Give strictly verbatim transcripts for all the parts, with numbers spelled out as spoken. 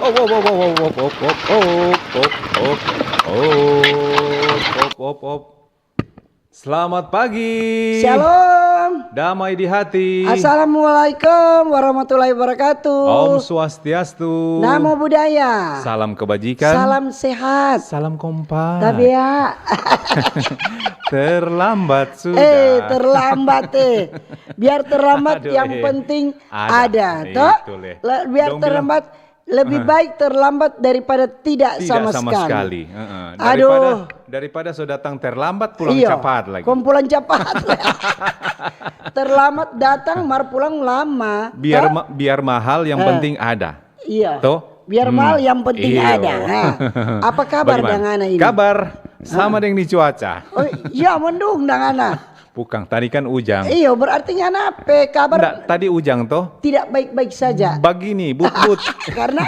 Op, op, op, op, op, op, op, op, op, op, op, op, op, op, op. Selamat pagi. Shalom. Damai di hati. Assalamualaikum warahmatullahi wabarakatuh. Om Swastiastu. Namo Buddhaya. Salam kebajikan. Salam sehat. Salam kompak. Tabea. Terlambat sudah. Eh, terlambat, eh. Biar terlambat, aduh, yang eh, penting ada, ada, toh? Itu, leh. Le-, biar dong bilang, terlambat, lebih baik terlambat daripada tidak sama sekali. Tidak sama sekali. Heeh. Aduh. Daripada, daripada so datang terlambat, pulang capat lagi. Iyo, kong pulang capat. Terlambat datang, mar pulang lama. Biar toh? Ma-, biar mahal, yang penting ada. Iya. Toh? Biar mahal, yang penting ada. Nah, apa kabar dang ngana ini? Kabar sama deng ni cuaca. Oh, iya, mendung dang ngana. Bukang, tadi kan ujang. Iyo, berarti ngana pe kabar. Nda, tadi ujang toh? Tidak baik-baik saja. Bagini, but-but. Karena?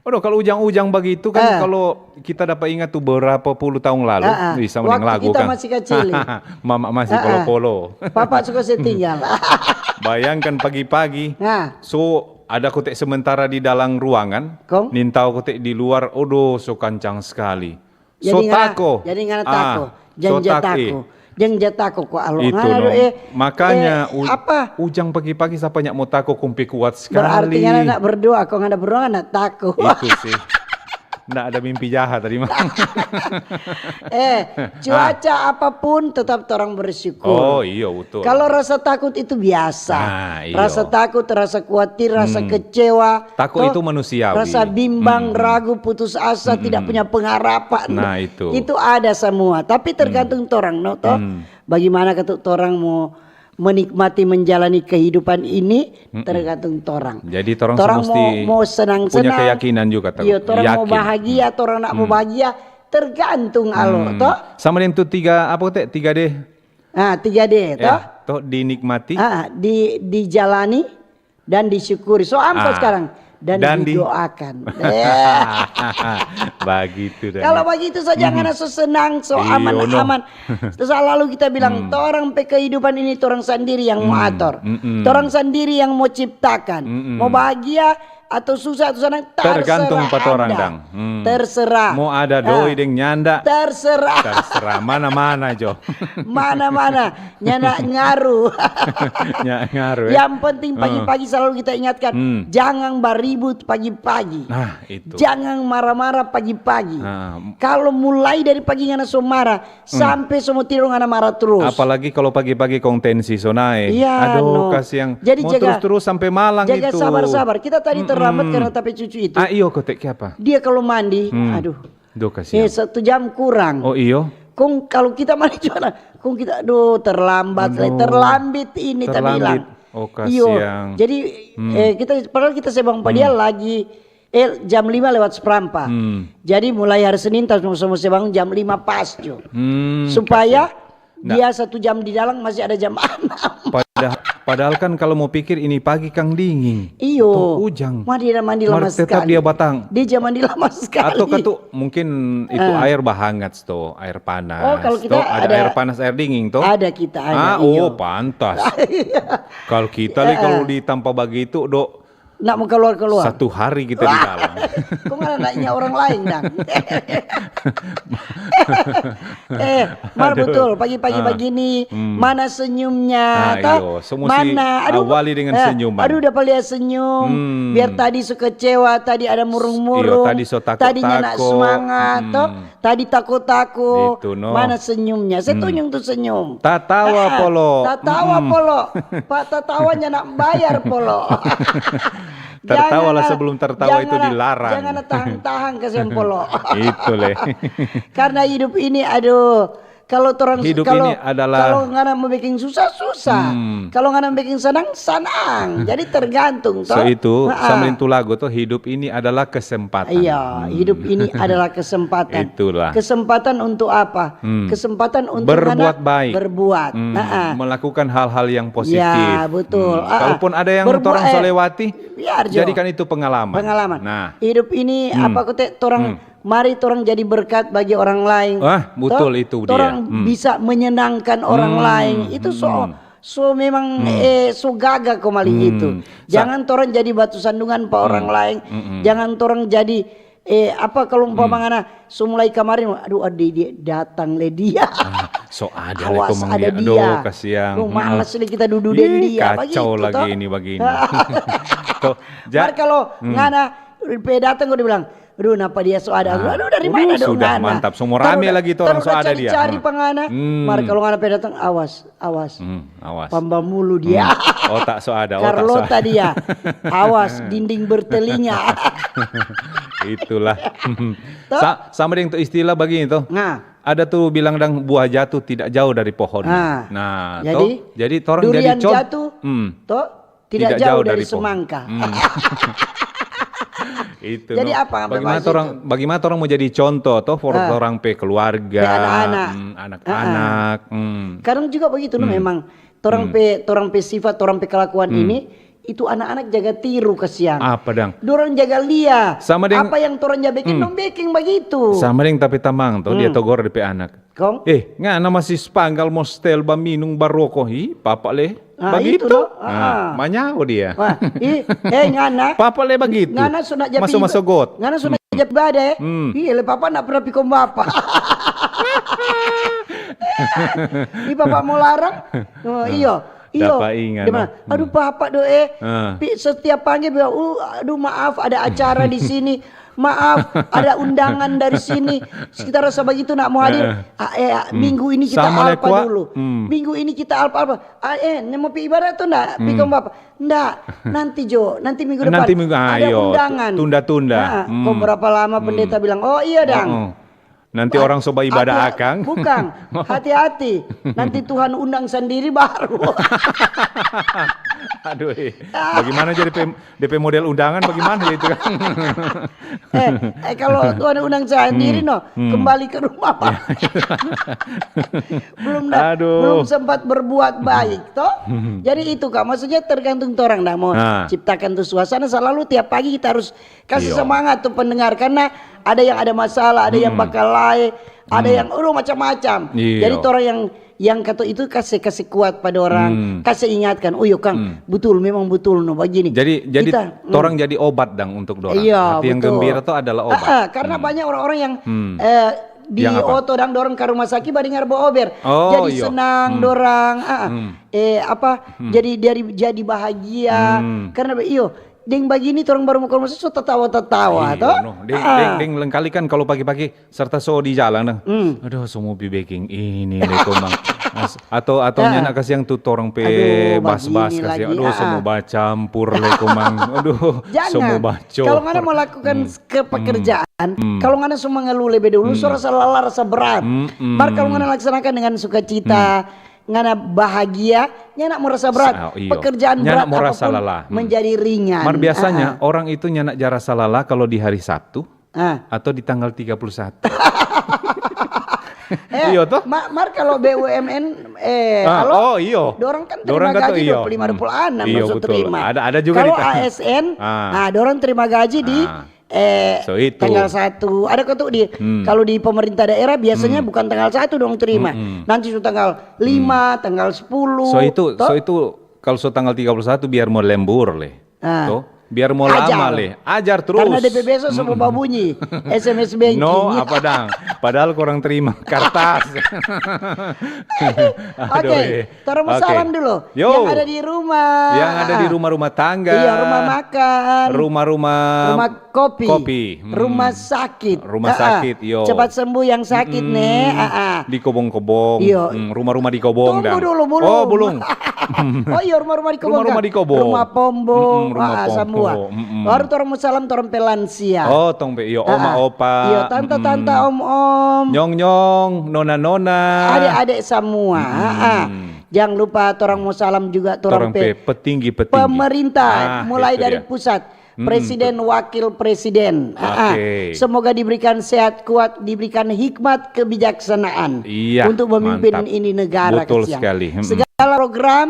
Aduh, kalau ujang-ujang bagitu kan, kalau kita dapa ingat tu berapa puluh tahun lalu, ih, sama deng lagu kan. Waktu kita masih kecil. Mama masih polo-polo. Papa suka setinggal. Bayangkan pagi-pagi, so ada kote sementara di dalam ruangan, nintau kote di luar, odo, so kancang skali. So tako. Jadi ngana tako. Jang ja tako. Jang ja tako ko alo. Itu no. Makanya ujang pagi-pagi sapa nya mo tako, kong pe kuat skali. Berarti ngana nda berdoa, kong ngana berdoa ngana tako. Itu sih. Nda ada mimpi jahat tadi mah. Eh, cuaca apapun tetap torang bersyukur. Oh, iyo, betul. Kalau rasa takut itu biasa. Nah, iyo. Rasa takut, rasa khawatir, rasa kecewa. Tako itu manusiawi. Rasa bimbang, ragu, putus asa, tidak punya pengharapan. Nah, itu. Itu ada semua. Tapi tergantung torang, no, toh. Bagaimana katu torang mo menikmati menjalani kehidupan ini, tergantung torang. Jadi torang so musti mo, mo senang-senang, punya keyakinan juga, torang mo bahagia, torang nda mo bahagia, tergantung alo, toh. Sama deng tu tiga, apa te? Tiga D. Ah, tiga D, toh. Toh dinikmati. Ah, di, dijalani dan disyukuri. So ampa sekarang. Dan didoakan. Bagitu dang. Kalau bagitu saja ngana so senang, so aman-aman. Terus selalu kita bilang, torang pe kehidupan ini torang sandiri yang mo ator. Torang sandiri yang mo ciptakan. Mo bahagia atau susah atau senang, tergantung pa torang dang. Terserah. Mo ada doi deng nyanda. Terserah. Terserah. Mana-mana jo. Mana-mana. Nyanda ngaruh. Nyanda ngaruh, eh. Yang penting pagi-pagi selalu kita ingatkan, jangan baribut pagi-pagi. Nah, itu. Jangan marah-marah pagi-pagi. Nah. Kalau mulai dari pagi ngana so marah, sampe so mo tidur ngana marah terus. Apalagi kalau pagi-pagi kong tensi so nae. Iya, aduh, no. Kasiang. Jadi mo jaga, terus-terus sampe malang jaga itu. Sabar-sabar. Kita tadi terlambat karena tapi cucu itu. Ah, iyo, kote kiapa? Dia kalau mandi, aduh. Duh, kasiang. Eh, satu jam kurang. Oh, iyo? Kong kalau kita mandi cuma, kong kita, aduh, terlambat, le, terlambit ini, ta bilang. Oh, kasiang. Iyo. Jadi, eh, kita, padahal kita se bangun pa dia lagi, eh, jam lima lewat seperampa. Jadi, mulai hari Senin, ta semua se bangun jam lima pas jo. Supaya dia satu jam di dalam masih ada jam enam. Pada-, padahal kan kalau mo pikir ini pagi kang dinging. Iyo. Toh ujang. Mar dia mandi lama skali. Mar tetap dia batang. Dia ja mandi lama skali. Atau katu mungkin itu air bahangat, toh, air panas. Oh, kalau kita toh, ada air panas, air dinging, toh? Ada kita, ada, iyo. Ah, oh, pantas. Kalau kita le, kalau di tampa bagitu, do, Nda mo kaluar-kaluar. Satu hari kita di dalam. Kong ada nanya orang lain dang. Eh, mar betul, pagi-pagi bagini, mana senyumnya, toh? Iyo, semua si mana? Aduh, awali dengan senyuman. Aduh, dapa lia senyum. Biar tadi so kecewa, tadi ada murung-murung, iyo, tadi so tako-tako, tadinya nda semangat, toh? Tadi tako-tako, itu, no. Mana senyumnya? Se tunjung tu senyum. Tatawa, Polo. Tatawa, Polo. Pa tatawanya nak bayar, Polo. Tertawalah sebelum tertawa itu dilarang. Jangan tahang-tahang kasiang, Polo. Itu le. Karena hidup ini, aduh, kalau torang, hidup ini adalah, kalau ngana mo biking susah, susah. Kalau ngana mo biking sanang, sanang. Jadi tergantung, toh. So itu, sama deng tu lagu, toh, hidup ini adalah kesempatan. Iya, hidup ini adalah kesempatan. Itulah. Kesempatan untuk apa? Kesempatan untuk berbuat baik. Berbuat. Melakukan hal-hal yang positif. Ya, betul. Kalaupun ada yang torang so lewati, jadikan itu pengalaman. Pengalaman. Nah. Hidup ini, apa kote, torang, mari torang jadi berkat bagi orang lain. Ah, betul itu dia. Torang bisa menyenangkan orang lain. Itu so so memang, eh, so gaga komali itu. Jangan torang jadi batu sandungan pa orang laeng. Jangan torang jadi, eh, apa, kalu umpama ngana so mulai kamarin, aduh, ada dia datang le dia. Ah, so ada le. Awas, komang ada dia. Aduh, kasiang. Aduh, malas le kita dudu deng dia. Kacau lagi ini bagini. Mar kalu ngana pe datang, ko dia bilang, aduh, napa dia so ada? Aduh, dari mana dong ngana? Sudah mantap, so mo rame lagi torang so ada dia. Cari pa ngana. Mar kalu ngana pe datang, awas, awas. Awas. Pamba mulu dia. Otak so ada, otak so ada. Carlota dia. Awas, dinding bertelinga. Itulah. Sama deng tu istilah bagini to. Nah. Ada tu bilang dang, buah jatuh tidak jauh dari pohon. Nah, jadi torang jadi contoh. Durian jatuh, to? Tidak jauh dari semangka. Itu. Jadi apa? Bagimana torang mo jadi contoh to for torang pe keluarga, anak-anak. Kadang juga bagitu no, memang torang pe, torang pe sifat, torang pe kelakuan ini, itu anak-anak jaga tiru kasiang. Apa dang? Dorang jaga lia. Apa yang torang ja beking, dong beking bagitu. Sama deng tapi tamang to, dia togor depe anak. Kong? Eh, ngana masi spanggal mo stel baminung baroko, hi, papa le. Bagitu. Manyao dia. Ih, eh, ngana. Papa le bagitu. Ngana so na ja pi ibadah, eh. Ih, le papa na pernah pi kong bapa. Ih, papa mo larang. Oh, iyo. Iyo. Aduh, papa do, eh. Pi, setiap pagi bilang, uh, aduh, maaf, ada acara di sini. Maaf, ada undangan dari sini. Sekitar rasa bagitu nak mau hadir. Ah, eh, minggu ini kita alpa dulu. Minggu ini kita alpa-alpa. Ah, eh, ne mo pi ibadah tu ndak? Pi kong bapa. Ndak, nanti jo, nanti minggu depan. Ada undangan. Tunda-tunda. Kong berapa lama pendeta bilang, oh iya dang. Nanti orang so baibadah akang. Bukang, hati-hati. Nanti Tuhan undang sandiri baru. Aduh, eh. Bagimana jadi depe model undangan, bagimana ya itu kan? Eh, eh, kalo Tuhan undang sandiri no, kembali ke rumah, Pak. Belum da, belum sempat berbuat baik, toh. Jadi itu, Kak, maksudnya tergantung torang da mo ciptakan tu suasana, selalu tiap pagi kita harus kasi semangat tu pendengar, karena ada yang ada masalah, ada yang bakal lae, ada yang, aduh, macam-macam. Jadi torang yang, yang kata itu kase, kase kuat pa dorang, kase ingatkan, oh iyo kang, butul, memang butul no bagini. Jadi, jadi torang jadi obat dang untuk dorang. Iya, hati yang gembira tu adalah obat. Karena banyak orang-orang yang, eh, di oto dang dorang ka rumah sakit badengar baober. Jadi senang dorang, eh, apa, jadi, jadi, jadi bahagia. Karena iyo, deng bagini torang baru mo ka rumah sakit so tatawa-tatawa to. Deng, deng, deng lengkali kan kalo pagi-pagi serta so di jalan dang. Aduh, so mo pi beking ini le komang. Atau, atau nyanda kasiang tu torang pe bas-bas kasiang. Aduh, so mo bacampur le komang. Aduh, so mo bacor. Kalo ngana mo lakukan ke pekerjaan, kalo ngana so mangeluh lebe dulu, so rasa lalah, rasa berat. Mar kalo ngana laksanakan dengan sukacita, ngana bahagia, nyanda mo rasa berat. Pekerjaan berat apapun menjadi ringan. Mar biasanya orang itu nyanda ja rasa lalah kalo di hari Sabtu atau di tanggal tiga puluh satu. Iyo toh? Mar kalo B U M N, eh, halo? Oh, iyo. Dorang kan terima gaji dua puluh lima, dua puluh enam, so terima. Ada, ada juga. Kalo A S N, nah, dorang terima gaji di Eh, tanggal satu. Ada kok tuh di, kalau di pemerintah daerah biasanya bukan tanggal satu dong terima. Nanti su tanggal lima, tanggal sepuluh. So itu, so itu kalau so tanggal tiga puluh satu biar mo lembur le. Toh, biar mo lama le. Ajar terus. Karena D P B so semua babunyi. S M S banking. No, apa dang? Padahal kurang terima kartas. Oke. Torang mo salam dulu. Yang ada di rumah. Yang ada di rumah-rumah tangga. Iya, rumah makan. Rumah-rumah kopi. Rumah sakit. Rumah sakit, yo. Cepat sembuh yang sakit, ne. Di kobong-kobong. Iya. Rumah-rumah di kobong. Tunggu dulu, belum. Oh, belum. Oh iya, rumah-rumah di kobong. Rumah-rumah di kobong. Rumah pombong. Rumah pombong. Baru torang mo salam torang pe lansia. Oh, tong pe, iyo, oma, opa. Iyo, tanta-tanta, om-om. Nyong-nyong, nona-nona. Ade-ade samua. Jang lupa torang mo salam juga torang pe petinggi-petinggi pemerintah, mulai dari pusat, presiden, wakil presiden. Semoga diberikan sehat kuat, diberikan hikmat kebijaksanaan untuk memimpin ini negara. Betul sekali. Segala jalan program,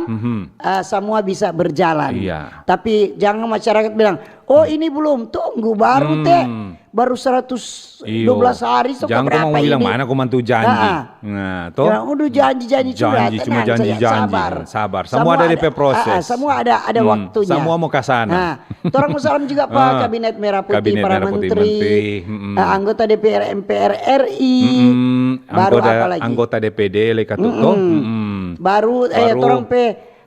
eh, semua bisa berjalan. Iya. Tapi jangan masyarakat bilang, "Oh, ini belum, tunggu baru teh, baru seratus dua belas hari, so Jangan kau berapa mau bilang ini?" Mana kau mantu janji. Ah, ah. Nah, toh? Ya, udah janji-janji sudah, Janji, cuma tenang saja, janji-janji. Sabar. Sabar. Semua ada depe proses. Ah, ah, semua ada ada Hmm, waktunya. Semua mau ke sana. Nah, torang mau salam juga pa Ah, Kabinet Merah Putih, Kabinet para Merah Putih, menteri, menteri, mm-mm. eh, anggota D P R, M P R R I, Mm-mm. baru Anggota, apa lagi? Anggota D P D le katu, toh? Mm-mm. Baru, eh, Baru. torang pe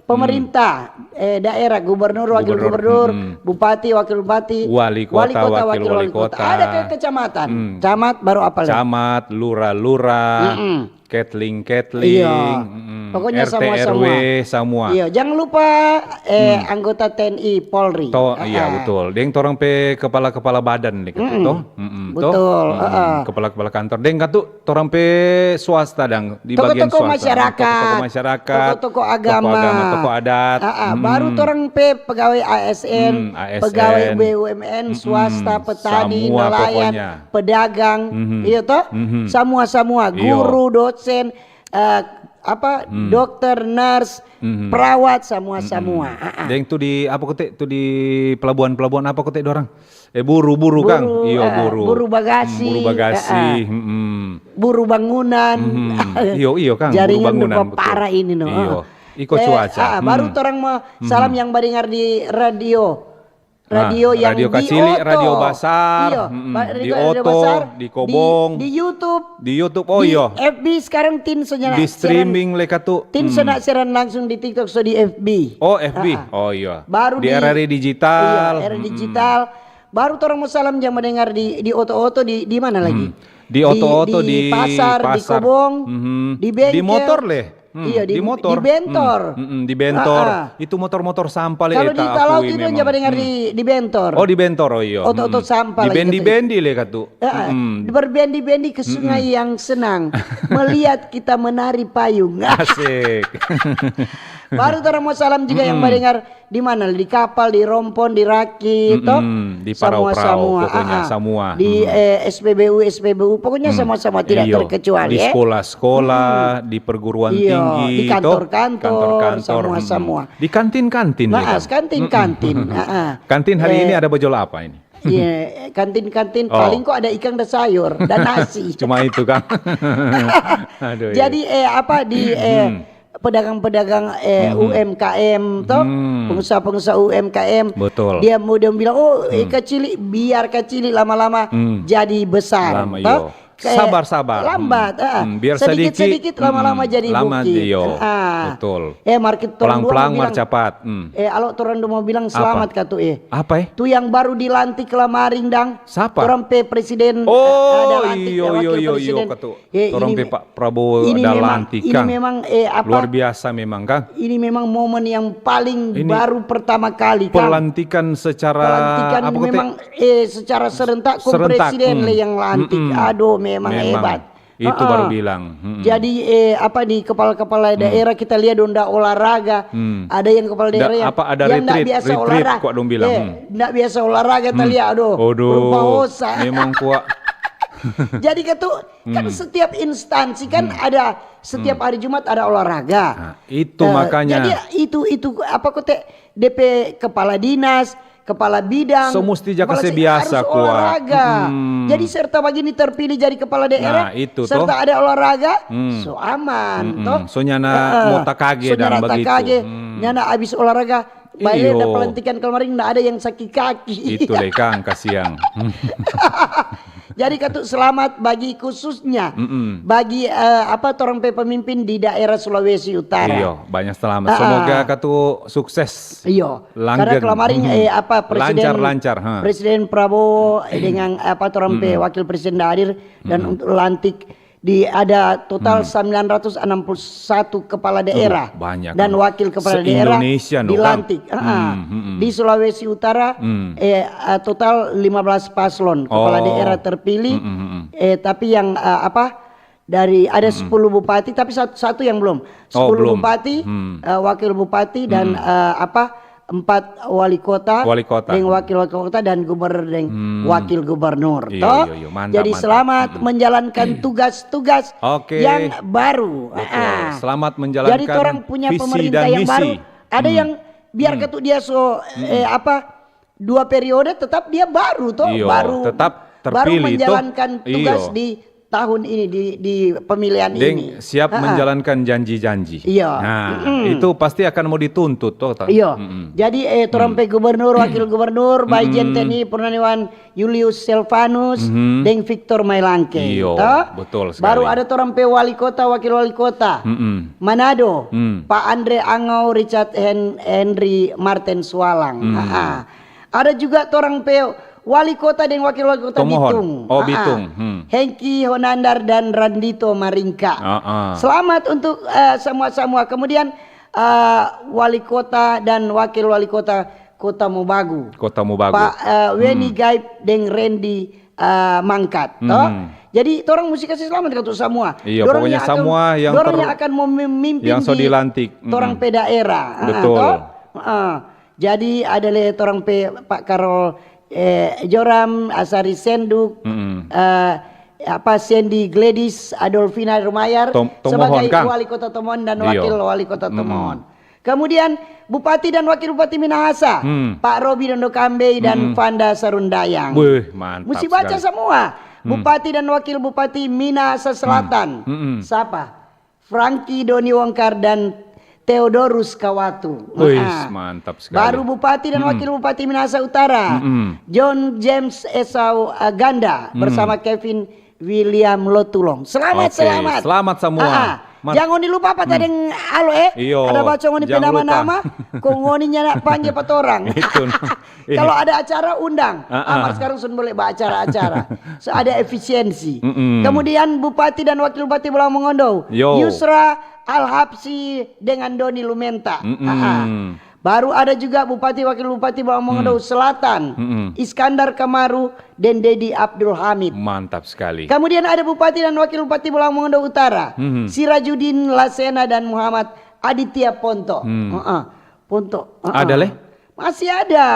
pemerintah, eh, daerah, gubernur, wakil Gubernur, gubernur, mm-mm. Bupati, wakil bupati, Wali kota, wakil wali kota. Ada ke kecamatan. Mm. Camat baru apa lagi? Camat, lura-lura, Mm-mm. ketling-ketling, Iya. mm-mm. Pokoknya R T, semua, R W, semua. semua. Iya, jangan lupa, eh, anggota T N I, Polri. Toh, Ah, iya, ah. Betul. Deng torang pe kepala-kepala badan ni katu, Mm-mm. toh? Mm-mm, Betul, toh? Mm-mm. Heeh. Kepala-kepala kantor. Deng katu torang pe swasta dang di bagian Toko-toko swasta. Masyarakat, Toko-toko masyarakat, toko-toko toko agama. Agama, toko adat. Ah, ah, Mm-mm. Baru torang pe pegawai A S N, Hmm, A S N. pegawai B U M N, Mm-mm. Swasta, petani, Samua nelayan, pokoknya. Pedagang, Mhm. iya toh? Mhm. Samua-samua, Iyo. guru, dosen, eh, apa, Hmm. dokter, nurse, Mhm. perawat, samua-samua. Ah, ah. Deng tu di apa kote tu di pelabuhan-pelabuhan apa kote dorang? Eh buru-buru kang. Buru, Iyo eh, buru. Buru bagasi, Hmm, buru bagasi. eh, eh. Mm-mm. Buru bangunan. Mhm. Iyo iyo kang. Buru Jaringan bangunan rupa betul. Parah ini no. Iyo. Ah. Iko Eh, cuaca. ah, baru Hmm. torang mau salam Mhm. yang badengar di radio. Ah, Radio yang radio di kacili, oto. radio basar, Iyo, mm-mm, ba- di radio oto, basar, di kobong, di, di YouTube, di YouTube. Oh di iyo. F B sekarang tin so nyana Di siaran, streaming le katu. Tin Hmm. so na siaran langsung di TikTok, so di F B. Oh F B. Ah, ah. Oh iya. Baru Di, di R R I Digital. Iya, R R I Mm-mm. Digital. Baru torang mau salam yang mendengar di di oto-oto di di mana lagi? Hmm. Di oto-oto, di pasar, di pasar. kobong, Mhm. di bengkel. Di motor le. Hmm, Iya, di, di motor. di bentor. Hmm, mm-mm, di bentor. Ah, ah. Itu motor-motor sampah le. Kalau Eta di Talau akui itu memang. Jawa Dengar Hmm. Di, di bentor. Oh di bentor, oh iya. Oto-oto Mm-mm. sampah Di lagi bendi tadi. bendi le katu. Ah, ah. Mm-mm. Di berbendi-bendi ke sungai yang senang melihat kita menari payung. Asik. Baru torang mau salam juga yang Mm-mm. mendengar di mana? Di kapal, di rompon, di raki, toh? Mm-mm. Di parau-parau, Samua-samua, pokoknya ah, ah. samua. Di Mm. eh, S P B U, S P B U, pokoknya Hmm. semua-semua tidak Iyo. Terkecuali, Di eh. Sekolah-sekolah, di perguruan Iyo, tinggi, di toh? Kantor-kantor, Kantor-kantor, semua-semua. mm-mm. Di kantin-kantin. Nah, Juga. kantin-kantin. Mm-mm. Ah, ah. Kantin hari Eh, ini ada bejol apa ini? Iya, kantin-kantin Oh. Paling kok ada ikan, ada sayur dan nasi. Cuma itu kan. Aduh. Iya. Jadi eh apa di eh Hmm. pedagang-pedagang eh, Mhm. U M K M toh, Hmm. pengusaha-pengusaha U M K M. Betul. Dia mau dia bilang, "Oh, eh, Hmm. kacili, biar kacili lama-lama Hmm. jadi besar." Lama, Toh? iyo. Sabar-sabar. Lambat, Hmm. ah. Hmm, biar sedikit. Sedikit-sedikit lama-lama Hmm. Jadi Lama, bukit. iyo. Ah. Betul. Eh, market torang dua Pelang-pelang mau bilang, marcapat. Hmm. Eh, alo torang dua mau bilang Apa? Selamat katu eh. Apa eh? Tu yang baru dilantik kemarin dang. Sapa? Torang pe presiden Oh, ada lantik iyo, ya, iyo, wakil iyo, iyo, presiden. katu. Eh, Torang ini pe me- Pak Prabowo ini ada memang, lantik ini kan. Memang eh apa? Luar biasa memang kan. Ini memang momen yang paling Ini baru pertama kali kan. Pelantikan secara Pelantikan apa kata? Memang eh secara serentak kong Serentak, presiden hmm. le yang lantik. Mm-mm. Aduh, memang, Memang. Hebat. Itu Heeh. Baru bilang. Mm-mm. Jadi eh apa di kepala-kepala daerah kita lihat dong nda olahraga. Hmm. Ada yang kepala daerah Nda- yang apa ada yang nda retreat, biasa retreat, olahraga. Kok dong bilang. Eh, Hmm. Nda biasa olahraga Hmm. tadi aduh. Aduh. Rupa osa. Memang kuat. Jadi katu kan Hmm. Setiap instansi kan ada setiap hari Jumat ada olahraga. Nah, itu Eh, makanya. Jadi itu itu apa kote D P kepala dinas, kepala bidang. So musti ja kase Berarti biasa harus kuat. Olahraga. Hmm. Jadi serta bagini terpilih jadi kepala daerah. Nah, itu serta toh. Ada olahraga, Hmm. so aman Mm-mm. toh. So nyana Heeh. mo takage So dan nyana begitu. Takage, Hmm. Nyana abis olahraga, baile Iyo. Da pelantikan kemarin nda ada yang sakit kaki. Itu deh kang, kasiang. Jadi katu selamat bagi khususnya Mm-mm. bagi eh, apa torang pe pemimpin di daerah Sulawesi Utara. Iyo, banyak selamat. Ah, Semoga ah. Katu sukses. Iyo, Langgeng. Karena kemarin Mhm. eh, apa presiden Lancar, lancar, ha. Presiden Prabowo eh, dengan apa torang pe wakil presiden hadir dan untuk lantik di ada total sembilan ratus enam puluh satu kepala daerah Banyak, dan kan? Wakil kepala daerah Se-Indonesia, no, kan? Dilantik. Ah, ah. Hmm, hmm, hmm. Di Sulawesi Utara Hmm. eh, eh, total lima belas paslon kepala Oh. Daerah terpilih. Hmm, hmm, hmm. Eh, tapi yang eh, apa dari ada sepuluh bupati tapi satu, satu yang belum. Oh, Sepuluh belum. Bupati, Hmm. eh, wakil bupati dan eh, apa empat wali kota, Wali kota. Dan wakil wali kota dan gubernur dan Hmm. wakil gubernur. Iya, Toh? Iya, iya. Mantap, Jadi mantap. Selamat Hmm. Menjalankan tugas-tugas Oke. Yang baru. Betul. Ah. Selamat menjalankan visi dan misi. Jadi torang punya pemerintah yang baru, ada yang biar katu dia so, eh, apa, dua periode, tetap dia baru toh, baru, tetap baru menjalankan tugas di tahun ini, di, di pemilihan ini. Deng siap menjalankan janji-janji. Iya. Nah, itu pasti akan mau dituntut toh. Iya. Jadi, eh, torang pe gubernur, wakil gubernur, Bajen Teni Purnaniawan Julius Silvanus deng Victor Mailangke. Iyo, betul sekali. Baru ada torang pe wali kota, wakil wali kota. Manado, Pak Andre Angau, Richard Hen-, Henry Martin Sualang. Ada juga torang pe wali kota deng wakil wali kota Bitung. Hengki Honandar dan Randito Maringka. Selamat untuk, eh, semua-semua. Kemudian, eh, wali kota dan wakil wali kota Kota Mobagu. Kota Mobagu. Pak, eh, Weni Gaib deng Randy, eh, Mangkat, toh. Jadi torang musti kasih selamat katu samua. Iya, pokoknya samua yang akan memimpin yang so dilantik. Torang pe daerah. Betul. Toh? Jadi ada le torang pe Pak Karol, eh, Joram, Asari Senduk, eh, apa, Sandy Gladys, Adolfina Rumayar sebagai wali kota Tomohon dan wakil wali kota Tomohon. Kemudian Bupati dan Wakil Bupati Minahasa, Pak Robi Dondo Kambei dan Fanda Sarundayang. Wih, mantap. Musti baca semua. Bupati dan Wakil Bupati Minahasa Selatan. Sapa? Frankie Doni Wongkar dan Theodorus Kawatu. Wih, mantap sekali. Baru Bupati dan Wakil Bupati Minahasa Utara, John James Esau Aganda bersama Kevin William Lotulong. Selamat, selamat. Selamat semua. Jangan ngoni lupa apa tadi, alo, eh? Ada baca ngoni pe nama-nama, kong ngoni nyanda pangge pa torang. Kalau ada acara, undang. Mar skarang sun boleh ba acara-acara. So ada efisiensi. Kemudian Bupati dan Wakil Bupati Bolaang Mongondo, Yusra Al-Habsyi dengan Doni Lumenta. Baru ada juga Bupati Wakil Bupati Bolaang Mongondo Selatan, Iskandar Kamaru deng Dedi Abdul Hamid. Mantap sekali. Kemudian ada Bupati dan Wakil Bupati Bolaang Mongondo Utara, Sirajudin Lasena dan Muhammad Aditya Ponto. Ponto. Ada le? Masih ada.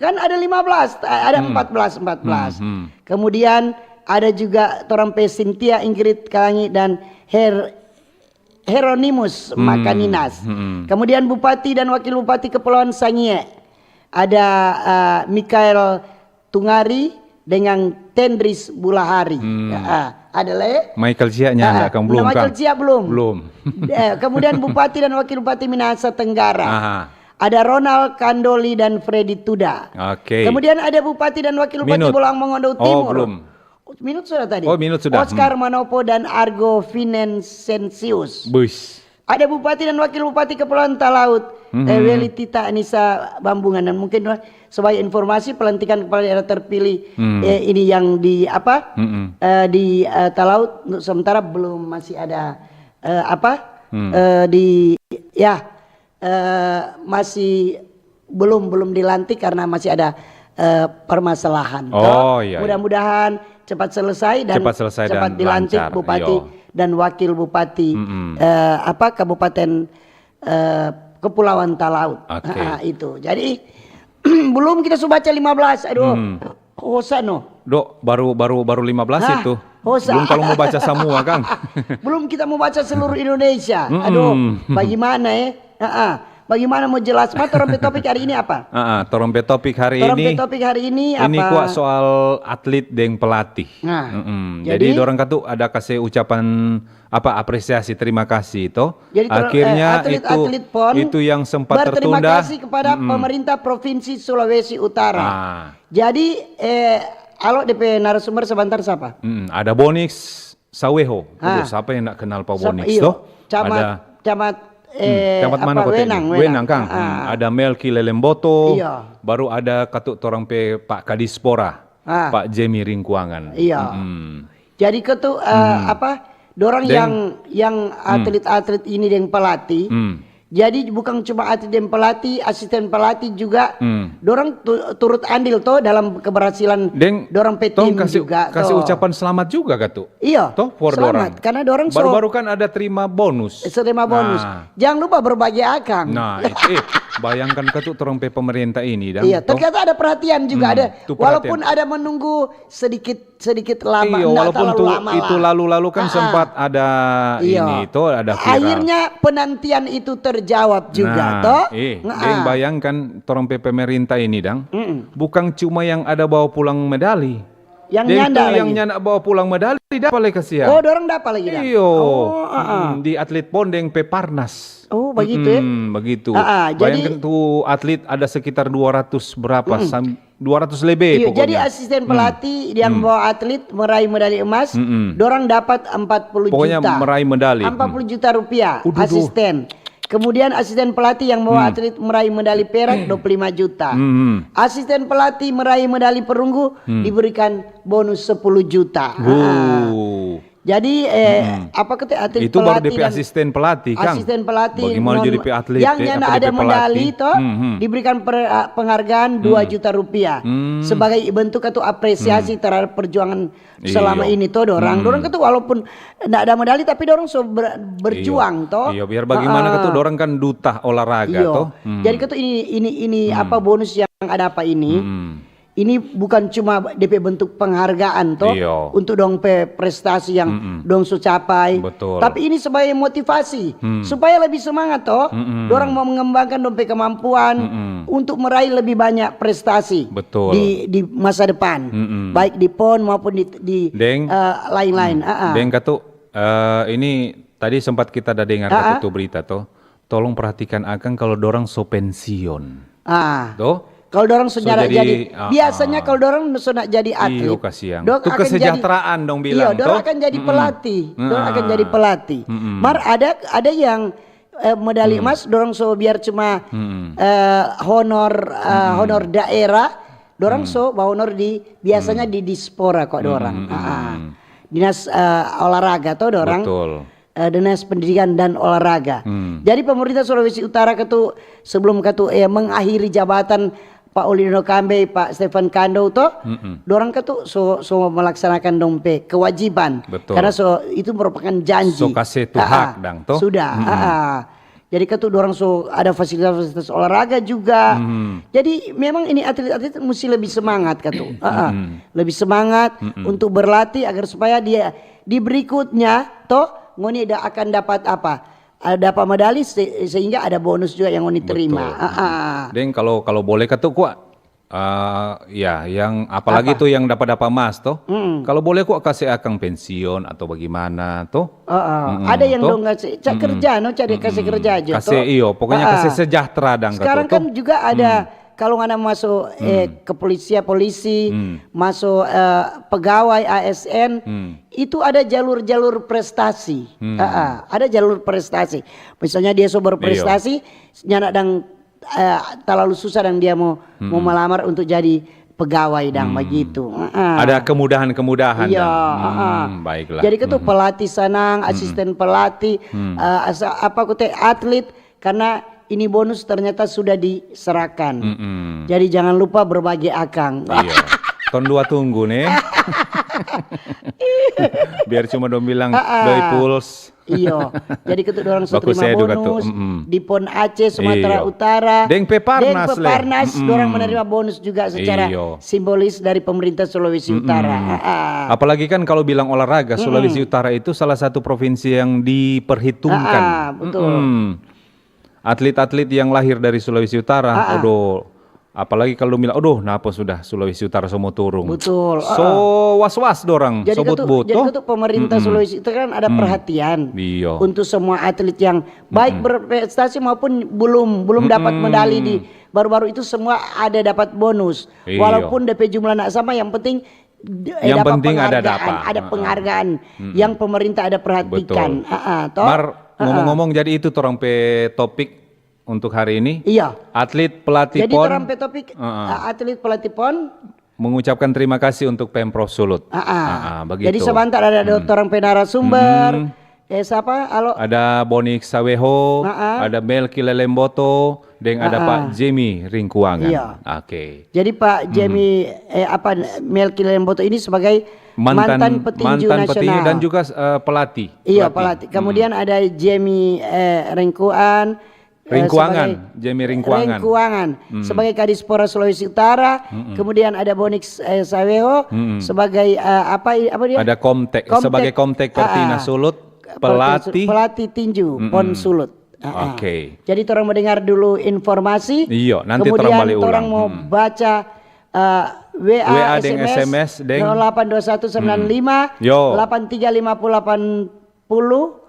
Kan ada lima belas, ada empat belas, empat belas. Kemudian ada juga torang pe Cynthia Ingrid Kalangi dan Her-, Hieronymus Makaninas. Kemudian Bupati dan Wakil Bupati Kepulauan Sangihe, ada, eh, Mikael Tungari dengan Tendris Bulahari. Ada le? Michael Jia nya ada, kang? Belum, Michael Jia belum. Belum. Eh, kemudian Bupati dan Wakil Bupati Minahasa Tenggara. Ada Ronald Kandoli dan Freddy Tuda. Oke. Kemudian ada Bupati dan Wakil Bupati Bolaang Mongondo Timur. Oh, belum. Minut sudah tadi. Oh, Minut sudah. Oscar Manopo dan Argo Vincensius. Ada Bupati dan Wakil Bupati Kepulauan Talaut, eh, Weli Tita Anissa Bambungan. Dan mungkin, eh, sebagai informasi, pelantikan kepala daerah terpilih, eh, ini yang di apa, eh, di, eh, Talaut untuk sementara belum, masih ada, eh, apa, eh, di, ya, eh, masih belum, belum dilantik karena masih ada, eh, permasalahan. Oh, iya, iya. Mudah-mudahan cepat selesai dan cepat dilantik Bupati dan Wakil Bupati, eh, apa, Kabupaten, eh, Kepulauan Talaut. Oke. Itu. Jadi, belum kita su baca lima belas. Aduh. Hosa no. Dok, baru, baru, baru lima belas itu. Hosa. Belum kalau mau baca semua, kang. Belum kita mau baca seluruh Indonesia. Aduh, bagaimana, eh? Bagaimana mau jelas? Ma, torang pe topik hari ini apa? Torang pe topik hari ini, ini apa? Ini kuat soal atlet deng pelatih. Nah, jadi, jadi dorang katu ada kasih ucapan apa, apresiasi, terima kasih, toh. Jadi, akhirnya eh, atlet, itu, atlet pon itu yang sempat berterima kasih kepada pemerintah Provinsi Sulawesi Utara. Jadi, eh, alo depe narasumber sebentar sapa? Ada Bonix Saweho. Aduh, sapa yang ndak kenal pa Bonix, toh? Camat, ada Camat, eh, Camat mana apa, kota ini? Wenang, Wenang, kang. Ada Melki Lelemboto. Iya. Baru ada katu torang pe Pak Kadispora, Pak Jemi Ringkuangan. Iya. Jadi katu, eh, apa, dorang yang, yang atlet-atlet ini deng pelatih. Jadi bukan cuma atlet deng pelatih, asisten pelatih juga. Dorang tu-, turut andil to dalam keberhasilan dorang pe tim juga. Kasih ucapan selamat juga, katu. Iya, toh, for dorang. Karena dorang so baru-baru kan ada terima bonus. Terima bonus. Nah. Jangan lupa berbagi akang. Nah, itu, eh, Bayangkan katu torang pe pemerintah ini, dang, Iya, to? Ternyata ada perhatian juga Hmm, ada. tu Walaupun perhatian. Ada menunggu sedikit sedikit lama, Iyo, nggak walaupun terlalu tu, lama itu lah. Lalu-lalu kan Ah, ah. Sempat ada Iya. Ini, to, ada viral. Akhirnya penantian itu terjawab juga, Nah, toh? Eh, Nge-, deng ah. Bayangkan torang pe pemerintah ini, dang. Mm-mm. Bukan cuma yang ada bawa pulang medali. Yang Deng nyanda tu yang lagi. Nyanda bawa pulang medali, dapa lagi kasihan. Oh, dorang dapa lagi, dang? Iyo. Oh, ah, ah. Mm, di atlet pon deng Peparnas. Oh, begitu, eh? Mm, begitu. Ah, ah, jadi Bayangkan tu atlet ada sekitar dua ratus berapa? Sam-, dua ratus lebih Iya, jadi pokoknya. Asisten pelatih yang bawa atlet meraih medali emas, Mm-mm. dorang dapat empat puluh Pokoknya juta. Meraih medali. Empat puluh juta rupiah, Uduh, duh. Asisten. Kemudian asisten pelatih yang bawa atlet meraih medali perak dua puluh lima juta. Mm-mm. Asisten pelatih meraih medali perunggu diberikan bonus sepuluh juta. Ah. Wuh. Jadi eh, apa kata atlet Itu baru pelatih D P dan asisten pelatih, Kang. Asisten pelatih Bagaimana non- jadi P atlet, yang eh, nyanda apa ada D P medali pelatih. Toh Hmm, hmm. Diberikan per- eh, penghargaan dua juta rupiah Hmm. sebagai bentuk atau apresiasi terhadap perjuangan Iya. selama ini toh dorang. Dorang kan tuh walaupun ndak ada medali tapi dorang so ber- berjuang toh. Iya, biar bagaimana Ah, kan tuh dorang kan duta olahraga iya. Toh. Hmm. Jadi kan tuh ini ini ini apa bonus yang ada apa ini? Hmm. Ini bukan cuma D P bentuk penghargaan toh Iya. untuk dong pe prestasi yang dong so capai. Betul. Tapi ini sebagai motivasi Hmm. supaya lebih semangat toh. Mm-mm. Dorang mau mengembangkan dong pe kemampuan Mm-mm. untuk meraih lebih banyak prestasi Betul. di di masa depan. Mm-mm. Baik di pon maupun di di Deng. eh, lain-lain. Ah, ah. Deng katu, eh, ini tadi sempat kita ada dengar Ah, katu tu berita toh. Tolong perhatikan akang kalau dorang so pensiun. Ah. Toh? Kalau dorang so So nyanda jadi, jadi, ah, biasanya ah. Kalau dorang so nak jadi atlet, Iyo, kasihan. dorang Tu akan kesejahteraan jadi, dong iya, bilang, dorang toh? akan jadi Mm-mm. pelatih, dorang akan Ah. jadi pelatih. Mm-mm. Mar ada ada yang eh, medali emas dorang so biar cuma Mm-mm. eh, honor eh, honor daerah, dorang so bahonor di biasanya di dispora kok dorang. Mm-mm. Ah, ah. Dinas eh, olahraga toh dorang. Betul. Eh, Dinas Pendidikan dan Olahraga. Hmm. Jadi pemerintah Sulawesi Utara katu sebelum katu eh, mengakhiri jabatan Pak Oli Dondo Kambe, Pak Stefan Kandou toh, Mm-mm. dorang katu so so melaksanakan dong pe kewajiban. Betul. Karena so itu merupakan janji. So kase tu Ah, hak ah. dang toh. Sudah. Mm-mm. Ah, ah. Jadi katu dorang so ada fasilitas-fasilitas olahraga juga. Mm-mm. Jadi memang ini atlet-atlet mesti lebih semangat katu. Ah, ah. Mm-mm. Lebih semangat Mm-mm. untuk berlatih agar supaya dia di berikutnya toh ngoni da- akan dapat apa? Ada dapat medali se- sehingga ada bonus juga yang ngoni terima. Betul. Ah, ah. Deng kalau kalau boleh katu kua, eh, ya yang apalagi Apa? Tuh yang dapat dapat emas toh. Mm-mm. Kalau boleh kua kasih akang pensiun atau bagaimana toh. Ah, ah. Mm-mm, Ada yang toh? dong kasih, cak kerja no, cari kasih kerja aja Kasih toh. Iyo, pokoknya Ah, kasih ah. Sejahtera dang Sekarang katu kan toh. Juga ada kalau ngana masuk eh, kepolisian polisi, Hmm. masuk eh, pegawai A S N, Hmm. itu ada jalur-jalur prestasi. Hmm. Ah, ah. Ada jalur prestasi. Misalnya dia so berprestasi, nyanda dang eh, terlalu susah dang dia mau mau melamar untuk jadi pegawai dang begitu. Ah, ah. Ada kemudahan-kemudahan Iya, dang. ah, ah. Hmm, baiklah. Jadi katu pelatih sanang, asisten pelatih, eh, asa- apa kute atlet karena ini bonus ternyata sudah diserahkan. Mm-mm. Jadi jangan lupa berbagi akang. Iya. Ton dua tunggu nih. Biar cuma dong bilang Ah, ah. Doi Puls. Iyo, jadi katu dorang so Bagus terima saya juga tuh, bonus mm-mm. Di Pon Aceh, Sumatera Iyo. Utara, Deng Peparnas, Deng Peparnas, leh. Mm-mm. Dorang menerima bonus juga secara Iyo. Simbolis dari pemerintah Sulawesi Utara. Ah, ah. Apalagi kan kalau bilang olahraga, Sulawesi Utara itu salah satu provinsi yang diperhitungkan. Ah, ah, betul. Mm-mm. Atlet-atlet yang lahir dari Sulawesi Utara, Ah, ah. Aduh, apalagi kalau bilang, aduh, napa sudah Sulawesi Utara so mo turung. Betul, So was-was dorang, Jadi so katu, but-but jadi toh. Katu pemerintah Sulawesi itu kan ada perhatian Iyo. Untuk semua atlet yang baik berprestasi maupun belum belum dapat medali di baru-baru itu semua ada dapat bonus. Iyo. Walaupun D P jumlah nak sama, yang penting d- eh, Yang dapat penting ada penghargaan, dapat. Ada penghargaan yang pemerintah ada perhatikan. Betul. Ah, ah, toh? Mar, Ah, ah. ngomong-ngomong, jadi itu torang pe topik untuk hari ini. Iya. Atlet pelatih Jadi pon torang pe topik Ah, ah. ah, atlet pelatih pon. Mengucapkan terima kasih untuk Pemprov Sulut. Ah, ah. Ah, ah, begitu. Jadi sebentar ada hmm. Torang pe narasumber. Eh siapa? Halo. Ada Bonik Saweho, Ah, ah. Ada Melki Lelemboto, dan ada Ah, ah. Pak Jemi Ringkuangan. Iya. Oke. Jadi Pak Jemi eh apa Melki Lelemboto ini sebagai mantan, mantan petinju mantan nasional petinju dan juga eh, pelatih. Iya pelatih. Kemudian ada Jemi eh, Ringkuan, eh, Ringkuangan, sebagai Jemi Ringkuangan. Ringkuangan, Mm. sebagai Kadispora Sulawesi Utara, Mm-mm. kemudian ada Bonix, eh, Saweho Mm-mm. sebagai, eh, apa i-, apa dia? Ada Komtek, Komtek, sebagai Komtek Pertina ah, ah. Sulut, Pertina Su-, pelatih. Pelatih tinju, Mm-mm. Pon Sulut. Ah, ah. Oke. Jadi torang mo dengar dulu informasi, Iyo, nanti torang kemudian bale torang ulang. mo Mm-mm. baca, eh, W A, W A deng S M S, S M S deng nol delapan dua satu sembilan lima Mm-mm. Yo. delapan tiga lima puluh delapan puluh,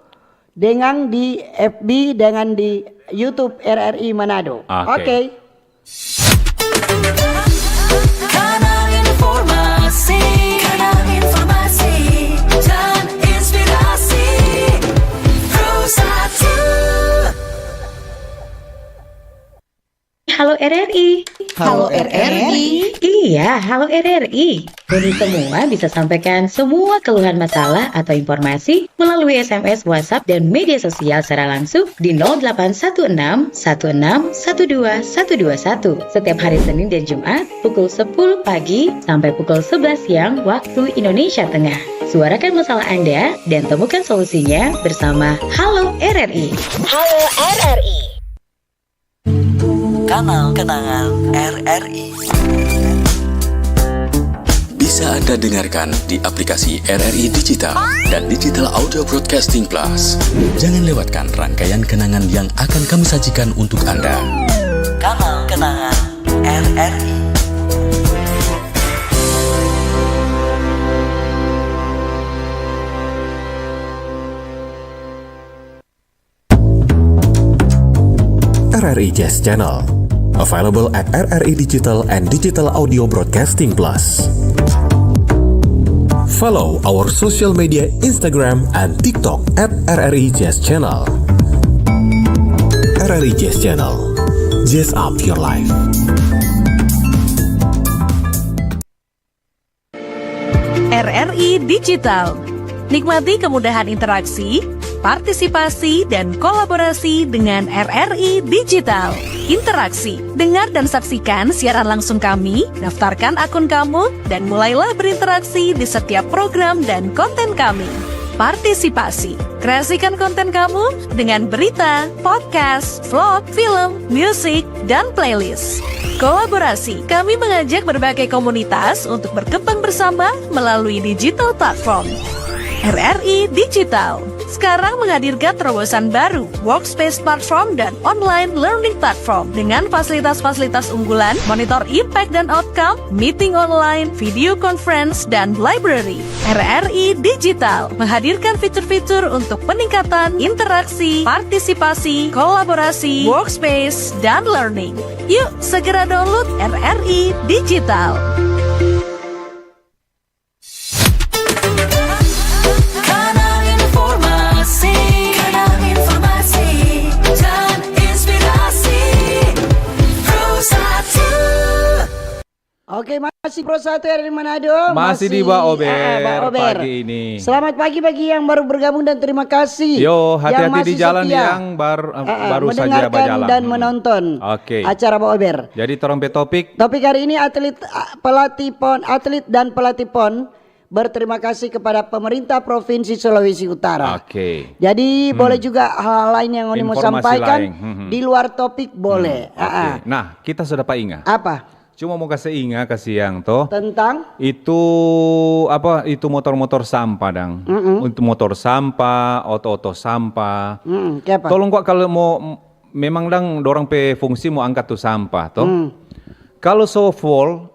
dengan di F B, dengan di YouTube R R I Manado. Oke. Oke. Kanal informasi, kanal informasi, dan inspirasi. Pro satu. Halo R R I. Halo R R I. Iya, halo R R I. Ngoni semua bisa sampaikan semua keluhan masalah atau informasi melalui S M S, WhatsApp, dan media sosial secara langsung di nol delapan satu enam satu enam satu dua satu dua satu setiap hari Senin dan Jumat pukul sepuluh pagi sampai pukul sebelas siang waktu Indonesia Tengah. Suarakan masalah Anda dan temukan solusinya bersama Halo R R I. Halo R R I. Kanal Kenangan R R I. Bisa Anda dengarkan di aplikasi R R I Digital dan Digital Audio Broadcasting Plus. Jangan lewatkan rangkaian kenangan yang akan kami sajikan untuk Anda. Kanal Kenangan R R I. R R I Jazz Channel. Available at R R I Digital and Digital Audio Broadcasting Plus. Follow our social media Instagram and TikTok at R R I Jazz Channel. R R I Jazz Channel. Jazz up your life. R R I Digital. Nikmati kemudahan interaksi, partisipasi, dan kolaborasi dengan R R I Digital. Interaksi, dengar dan saksikan siaran langsung kami, daftarkan akun kamu, dan mulailah berinteraksi di setiap program dan konten kami. Partisipasi, kreasikan konten kamu dengan berita, podcast, vlog, film, musik, dan playlist. Kolaborasi, kami mengajak berbagai komunitas untuk berkembang bersama melalui digital platform. R R I Digital sekarang menghadirkan terobosan baru, workspace platform dan online learning platform dengan fasilitas-fasilitas unggulan, monitor impact dan outcome, meeting online, video conference, dan library. R R I Digital menghadirkan fitur-fitur untuk peningkatan interaksi, partisipasi, kolaborasi, workspace, dan learning. Yuk, segera download R R I Digital. Kanal informasi, kanal informasi, dan inspirasi. Pro satu. Oke, masih Pro satu R R I Manado, Masih di Ba Ober ah, Ba Ober. pagi ini. Selamat pagi bagi yang baru bergabung dan terima kasih Yo, yang hati-hati di masih jalan setia. yang bar-, Ah, ah, baru saja mendengarkan bajalan. dan Hmm. menonton Oke. acara Ba Ober. Jadi, torang pe topik? Topik hari ini atlet, ah, pelatih pon, atlet dan pelatih pon berterima kasih kepada pemerintah Provinsi Sulawesi Utara. Oke. Jadi, Hmm. boleh juga hal-hal lain yang ngoni mau Informasi sampaikan lain. Hmm, hmm. di luar topik, boleh. Hmm, oke. Ah, ah. Nah, kita so dapa inga. Apa? Cuma mo kase inga, kasiang to. Tentang? Itu, apa, itu motor-motor sampah, dang. Mm-mm. Untuk motor sampah, oto-oto sampah. Mm-mm, kiapa? Tolong kwa, kalau mo, m-, memang dang dorang pe fungsi mo angka tu sampah, to. Mm. Kalau so full,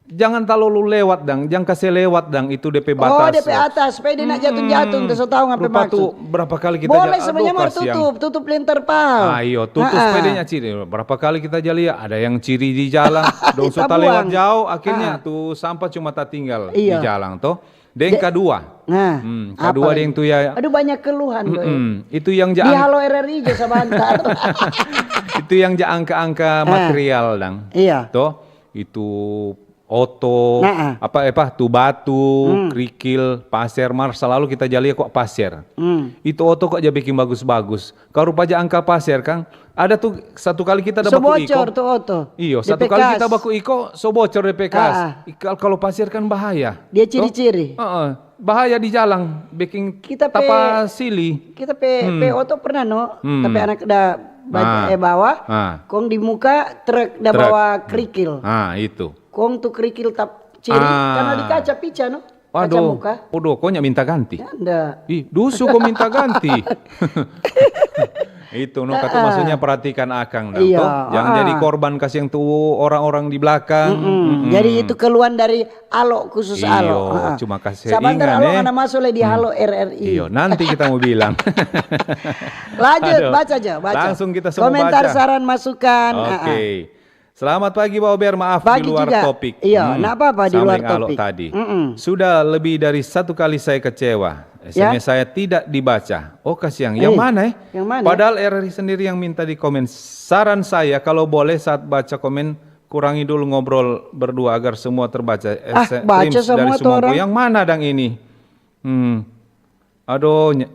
jangan talalu lewat, dang. Jang kase lewat, dang. Itu de pe Oh, batas, de pe to. atas, supaya dia nak jatuh-jatuh, Mm-mm. kita so tahu ngapa Rupa maksud. tu, berapa kali kita Boleh ja-, sebenarnya aduh, mau kasiang. tutup, tutup linter pal. Ah, iyo, tutup Ha-ha. supaya dia nyak ciri. Berapa kali kita ja lia, ada yang ciri di jalan, dong so Kita talewat buang. jauh, akhirnya Ha-ha. tu sampah cuma tatinggal di Iya. jalan, to. Deng De-, kadua. nah, Hmm, apa kadua lagi? deng tu ya. Aduh, banyak keluhan, doi. Mm-mm. Itu yang ja Di ang- Halo R R I je sabantar. Itu yang ja angka-angka Ah. material, dang. Iya. To, itu oto, Nah, ah. apa, apa, tu batu, Hmm. krikil, paser, mar salalu kita ja lia kwa paser. Hmm. Itu oto kwa ja beking bagus-bagus. Kalu rupa ja angka paser, kang, ada tu satu kali kita da So baku iko. bocor tu oto. Iyo, De satu pe kali kas. kita baku iko, so bocor de pe kas. Ah, ah. Ikal-, kalu paser kan bahaya. Dia To? ciri-ciri. Heeh. bahaya di jalang, bikin kita pe, tapa sili. Kita pe, hmm. Pe oto pernah, no, hmm. Tapi anak da ba-, ah. Eh, bawa, ah. Kong di muka truk da truk. Bawa kerikil. Ah, itu. Kong tu kerikil tap ciri, ah. Karena di kaca pica, no? Waduh, muka. Waduh, kau minta ganti? Ya, nda. Ih, dusu kau minta ganti. Itu, no, kata maksudnya perhatikan akang dang, iya, toh. Jangan jadi korban kasiang tu orang-orang di belakang. Mm-mm. Jadi itu keluhan dari Alo, khusus Alo. Iyo, cuma kasih ingat, Alo, eh. Ngana masuk le di Halo R R I. Iyo, nanti kita mau bilang. Lanjut, aduh. Baca aja, baca. Langsung kita semua komentar, baca. Saran, masukan. Oke. Selamat pagi, Baober. Maaf, di luar topik. Pagi juga. Iya, nggak apa-apa, di luar topik. Sama dengan Alo tadi. Mm-mm. Sudah lebih dari satu kali saya kecewa. Ya? S M S saya tidak dibaca. Oh, kasiang. Yang mana, eh? Yang mana? Padahal R R I sendiri yang minta di komen. Saran saya, kalau boleh saat baca komen, kurangi dulu ngobrol berdua agar semua terbaca. Ah, baca semua tuh orang. Yang mana dang ini? Hmm. Aduh, ny-,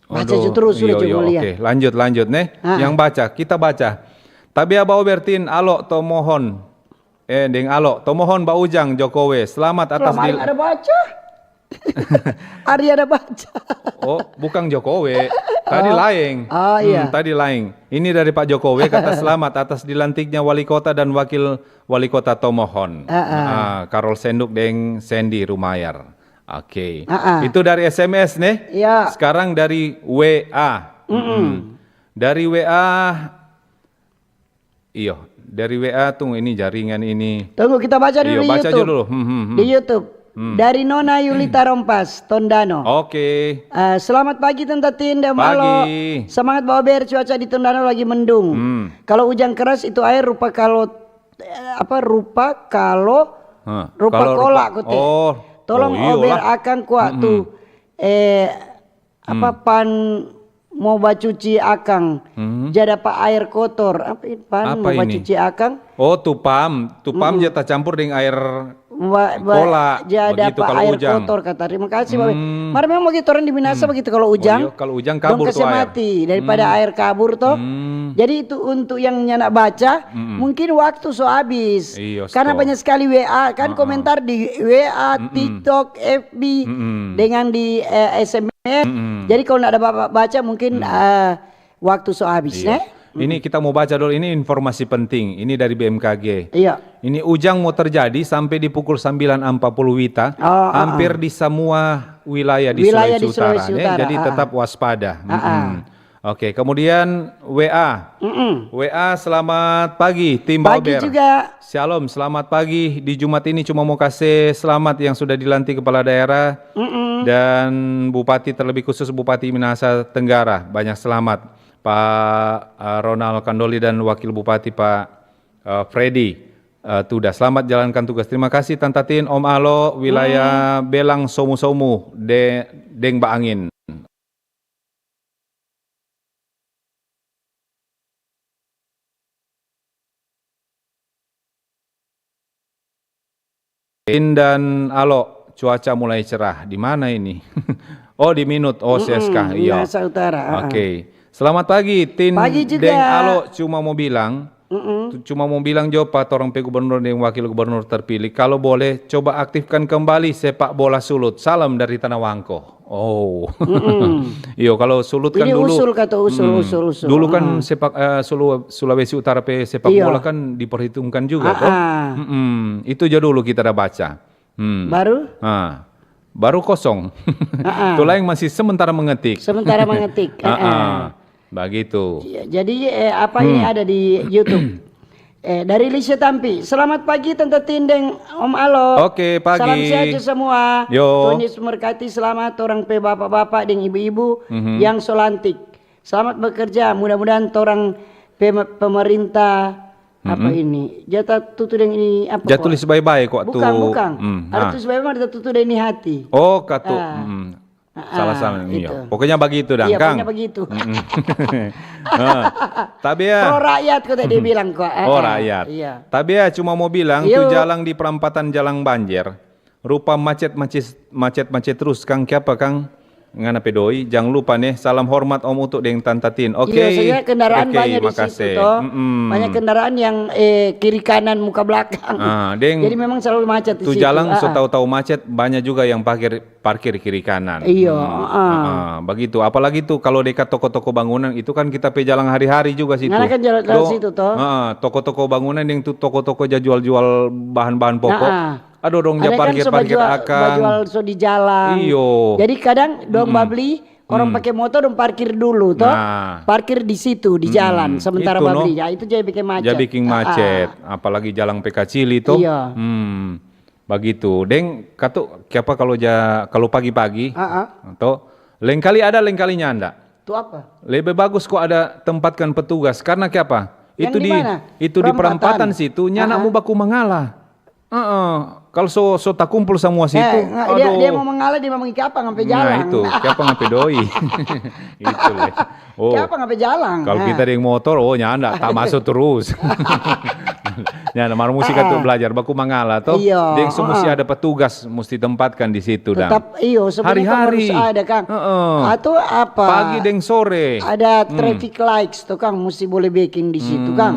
baca aja terus, sudah. Aduh, iyo, iyo, oke. Lanjut, lanjut, neh. Ah. Yang baca, kita baca. Tabea Baober, Tin, Alo, Tomohon. Eh, deng Alo, Tomohon ba Ujang, Jokowe. Selamat atas. Hari ada baca. Hari ada baca. Oh, bukan Jokowe. Tadi laeng. Oh, iya. Hmm, tadi laeng. Ini dari Pak Jokowe, kata selamat atas dilantiknya wali kota dan wakil wali kota Tomohon. Ah, Karol Senduk deng Sandy Rumayar. Oke. Ah, ah. Itu dari S M S, neh. Iya. Sekarang dari W A. Mm-mm. Mm-mm. Dari W A, iyo, dari W A, tunggu, ini jaringan ini. Tunggu, kita baca dulu di YouTube. Iyo, baca aja dulu. Hmm, hmm, hmm. Di YouTube. Hmm. Dari Nona Yulita Rompas, Tondano. Oke. Eh, selamat pagi, Tanta Tin, Om Alo. Pagi. Semangat Baober, cuaca di Tondano lagi mendung. Hmm. Kalau hujan keras itu air rupa kalo, eh, apa, rupa kalo, hah, rupa kalo kola, rupa, kote. Oh. Tolong, oh, iyolah. Ober akang kuat tu. Eh, apa, hmm, pan mo bacuci akang, hmm, ja dapa aer kotor. Apa ini? Pan mo bacuci akang? Oh, tu pam, tu pam, mm-mm, ja tacampur deng aer kola, ja dapa aer kotor, kata. Terima kasih, Babe. Hmm. Mar memang bagitu orang di Minasa, hmm, bagitu kalau ujang, oh, iya, kalau ujang kabur tu aer. Dong kase mati daripada aer kabur, to. Hmm. Jadi itu untuk yang nyanda baca, mm-mm, mungkin waktu so abis. Iyo, karena banyak sekali W A, kan, heeh, komentar di W A, mm-mm, TikTok, F B, mm-mm, dengan di, eh, S M S. Mm-mm. Jadi kalau nggak ada ba-, baca, mungkin, mm, eh, waktu so habis, iya, ne? Ini kita mau baca dulu, ini informasi penting. Ini dari B M K G. Iya. Ini ujang mau terjadi sampai di pukul sembilan empat puluh WITA, oh, hampir, ah, ah, di semua wilayah di Sulawesi Utara, ne? Wilayah di Sulawesi Utara, jadi, ah, tetap waspada. Ah, ah. Mm-mm. Oke, kemudian W A. Mm-mm. W A, selamat pagi, tim Baober. Pagi juga. Shalom, selamat pagi. Di Jumat ini cuma mau kasih selamat yang sudah dilantik kepala daerah, mm-mm, dan bupati, terlebih khusus Bupati Minahasa Tenggara. Banyak selamat, Pak, eh, Ronald Kandoli dan Wakil Bupati, Pak, eh, Freddy, eh, Tuda. Selamat jalankan tugas. Terima kasih, Tanta Tin, Om Alo, wilayah, hmm, Belang, Somu-Somu, de-, deng Baangin. Tin dan Alo, cuaca mulai cerah. Di mana ini? Oh, di Minut. Oh, mm-mm, C S K, iya. Minahasa Utara, ah, ah. Oke. Selamat pagi, Tin. Pagi juga. Deng Alo, cuma mau bilang, mm-mm, tu-, cuma mau bilang jo pa torang pe gubernur deng wakil gubernur terpilih, kalau boleh, coba aktifkan kembali sepak bola Sulut. Salam dari Tanah Wangko. Oh. Mm-mm. Iyo, kalau Sulut kan dulu, ini usul kata usul, mm-mm, usul, usul. Dulu kan, mm-mm, sepak, eh, Sulu-, Sulawesi Utara pe sepak, iyo, bola kan diperhitungkan juga, ah, toh? Ah. Mm-mm. Itu aja dulu kita ada baca. Hmm. Baru? Ah. Baru kosong. Ah, ah. Tulang masih sementara mengetik. Sementara mengetik. Ah, ah. Ah, ah. Bagitu. Iya, jadi, eh, apa ini, hmm, ada di YouTube? Eh, dari Lise Tampi. Selamat pagi, Tante Tin deng Om Alo. Oke, pagi. Salam sehat jo semua. Yo. Tuhan Yesus memberkati, selamat orang pe bapak-bapak deng ibu-ibu, mhm, yang so lantik. Selamat bekerja. Mudah-mudahan torang pe-, pemerintah, apa, mm-mm, ini? Ja tatutu deng ini apa, ja tulis bae-bae kwa tu. Bukan, bukan. Hmm, ada, nah, tulis bae-bae, ada tatutu deng ini hati. Oh, katu. Ah. Mm. Ah, salah, salah, itu. Iya. Pokoknya begitu dang, iya, Kang. Pokoknya begitu. Mm-mm. Nah, tabea. Pro rakyat, kata dia bilang, kok. Ah, oh, ah, rakyat. Iya. Tabea cuma mau bilang, yo, tu jalang di perampatan jalang banjir, rupa macet, macet, macet, macet terus, Kang. Kiapa, Kang? Ngana pe doi, jang lupa ne, salam hormat Om Utu deng Tanta Tin. Oke. Iya, soalnya kendaraan Oke, banyak di makase. situ toh. Mm-mm. Banyak kendaraan yang eh, kiri kanan muka belakang. Ah, deng Jadi memang selalu macet di tu situ. jalan so Ah, ah. tahu-tahu macet, banyak juga yang parkir parkir kiri kanan. Iya, Hmm, ah. ah, begitu. Apalagi tuh kalau dekat toko-toko bangunan itu kan kita pe jalan hari-hari juga situ. Ngana kan jalan lewat Do- situ toh. Ah, toko-toko bangunan deng tu toko-toko ja jual-jual bahan-bahan pokok. Ah, ah. Aduh dong ja Ada kan parkir so parkir bajual, akang. Bajual so di jalan. Iyo. Jadi kadang dong babli, orang pakai motor dong parkir dulu toh. Nah. Parkir di situ di jalan sementara Itu, no. babli. Ya itu jadi bikin macet. Ja bikin Ah, ah. Macet, apalagi jalan pe kacili toh. Iya. Hmm. Bagitu. Deng katu kiapa kalau ja kalau pagi-pagi Ah, ah. toh lengkali ada lengkali nyanda. Itu apa? Lebih bagus kok ada tempatkan petugas karena kiapa? Yang Itu di di mana? itu di Perempatan. Perempatan situ nyanda Ah, ah. Mau baku mangala. Heeh. Kalau so so takumpul semua situ, Eh, nggak, dia, dia aduh. Mau mangala dia mau ngiki apa ngampe jalan. Nah itu, kiapa ngampe doi? Itu le. Oh. Kiapa ngampe jalan? Kalau Ah. Kita deng motor, oh nyanda, tak masuk terus. Nyanda, mar musti katu belajar, baku mangala toh. Iya, Deng so musti heeh. Ada petugas, musti tempatkan di situ dang. Tetap iyo sebenarnya kan Hari-hari. Harus ada kan. Heeh. Atau apa? Pagi deng sore. Ada traffic lights tuh kan mesti boleh biking di situ kan.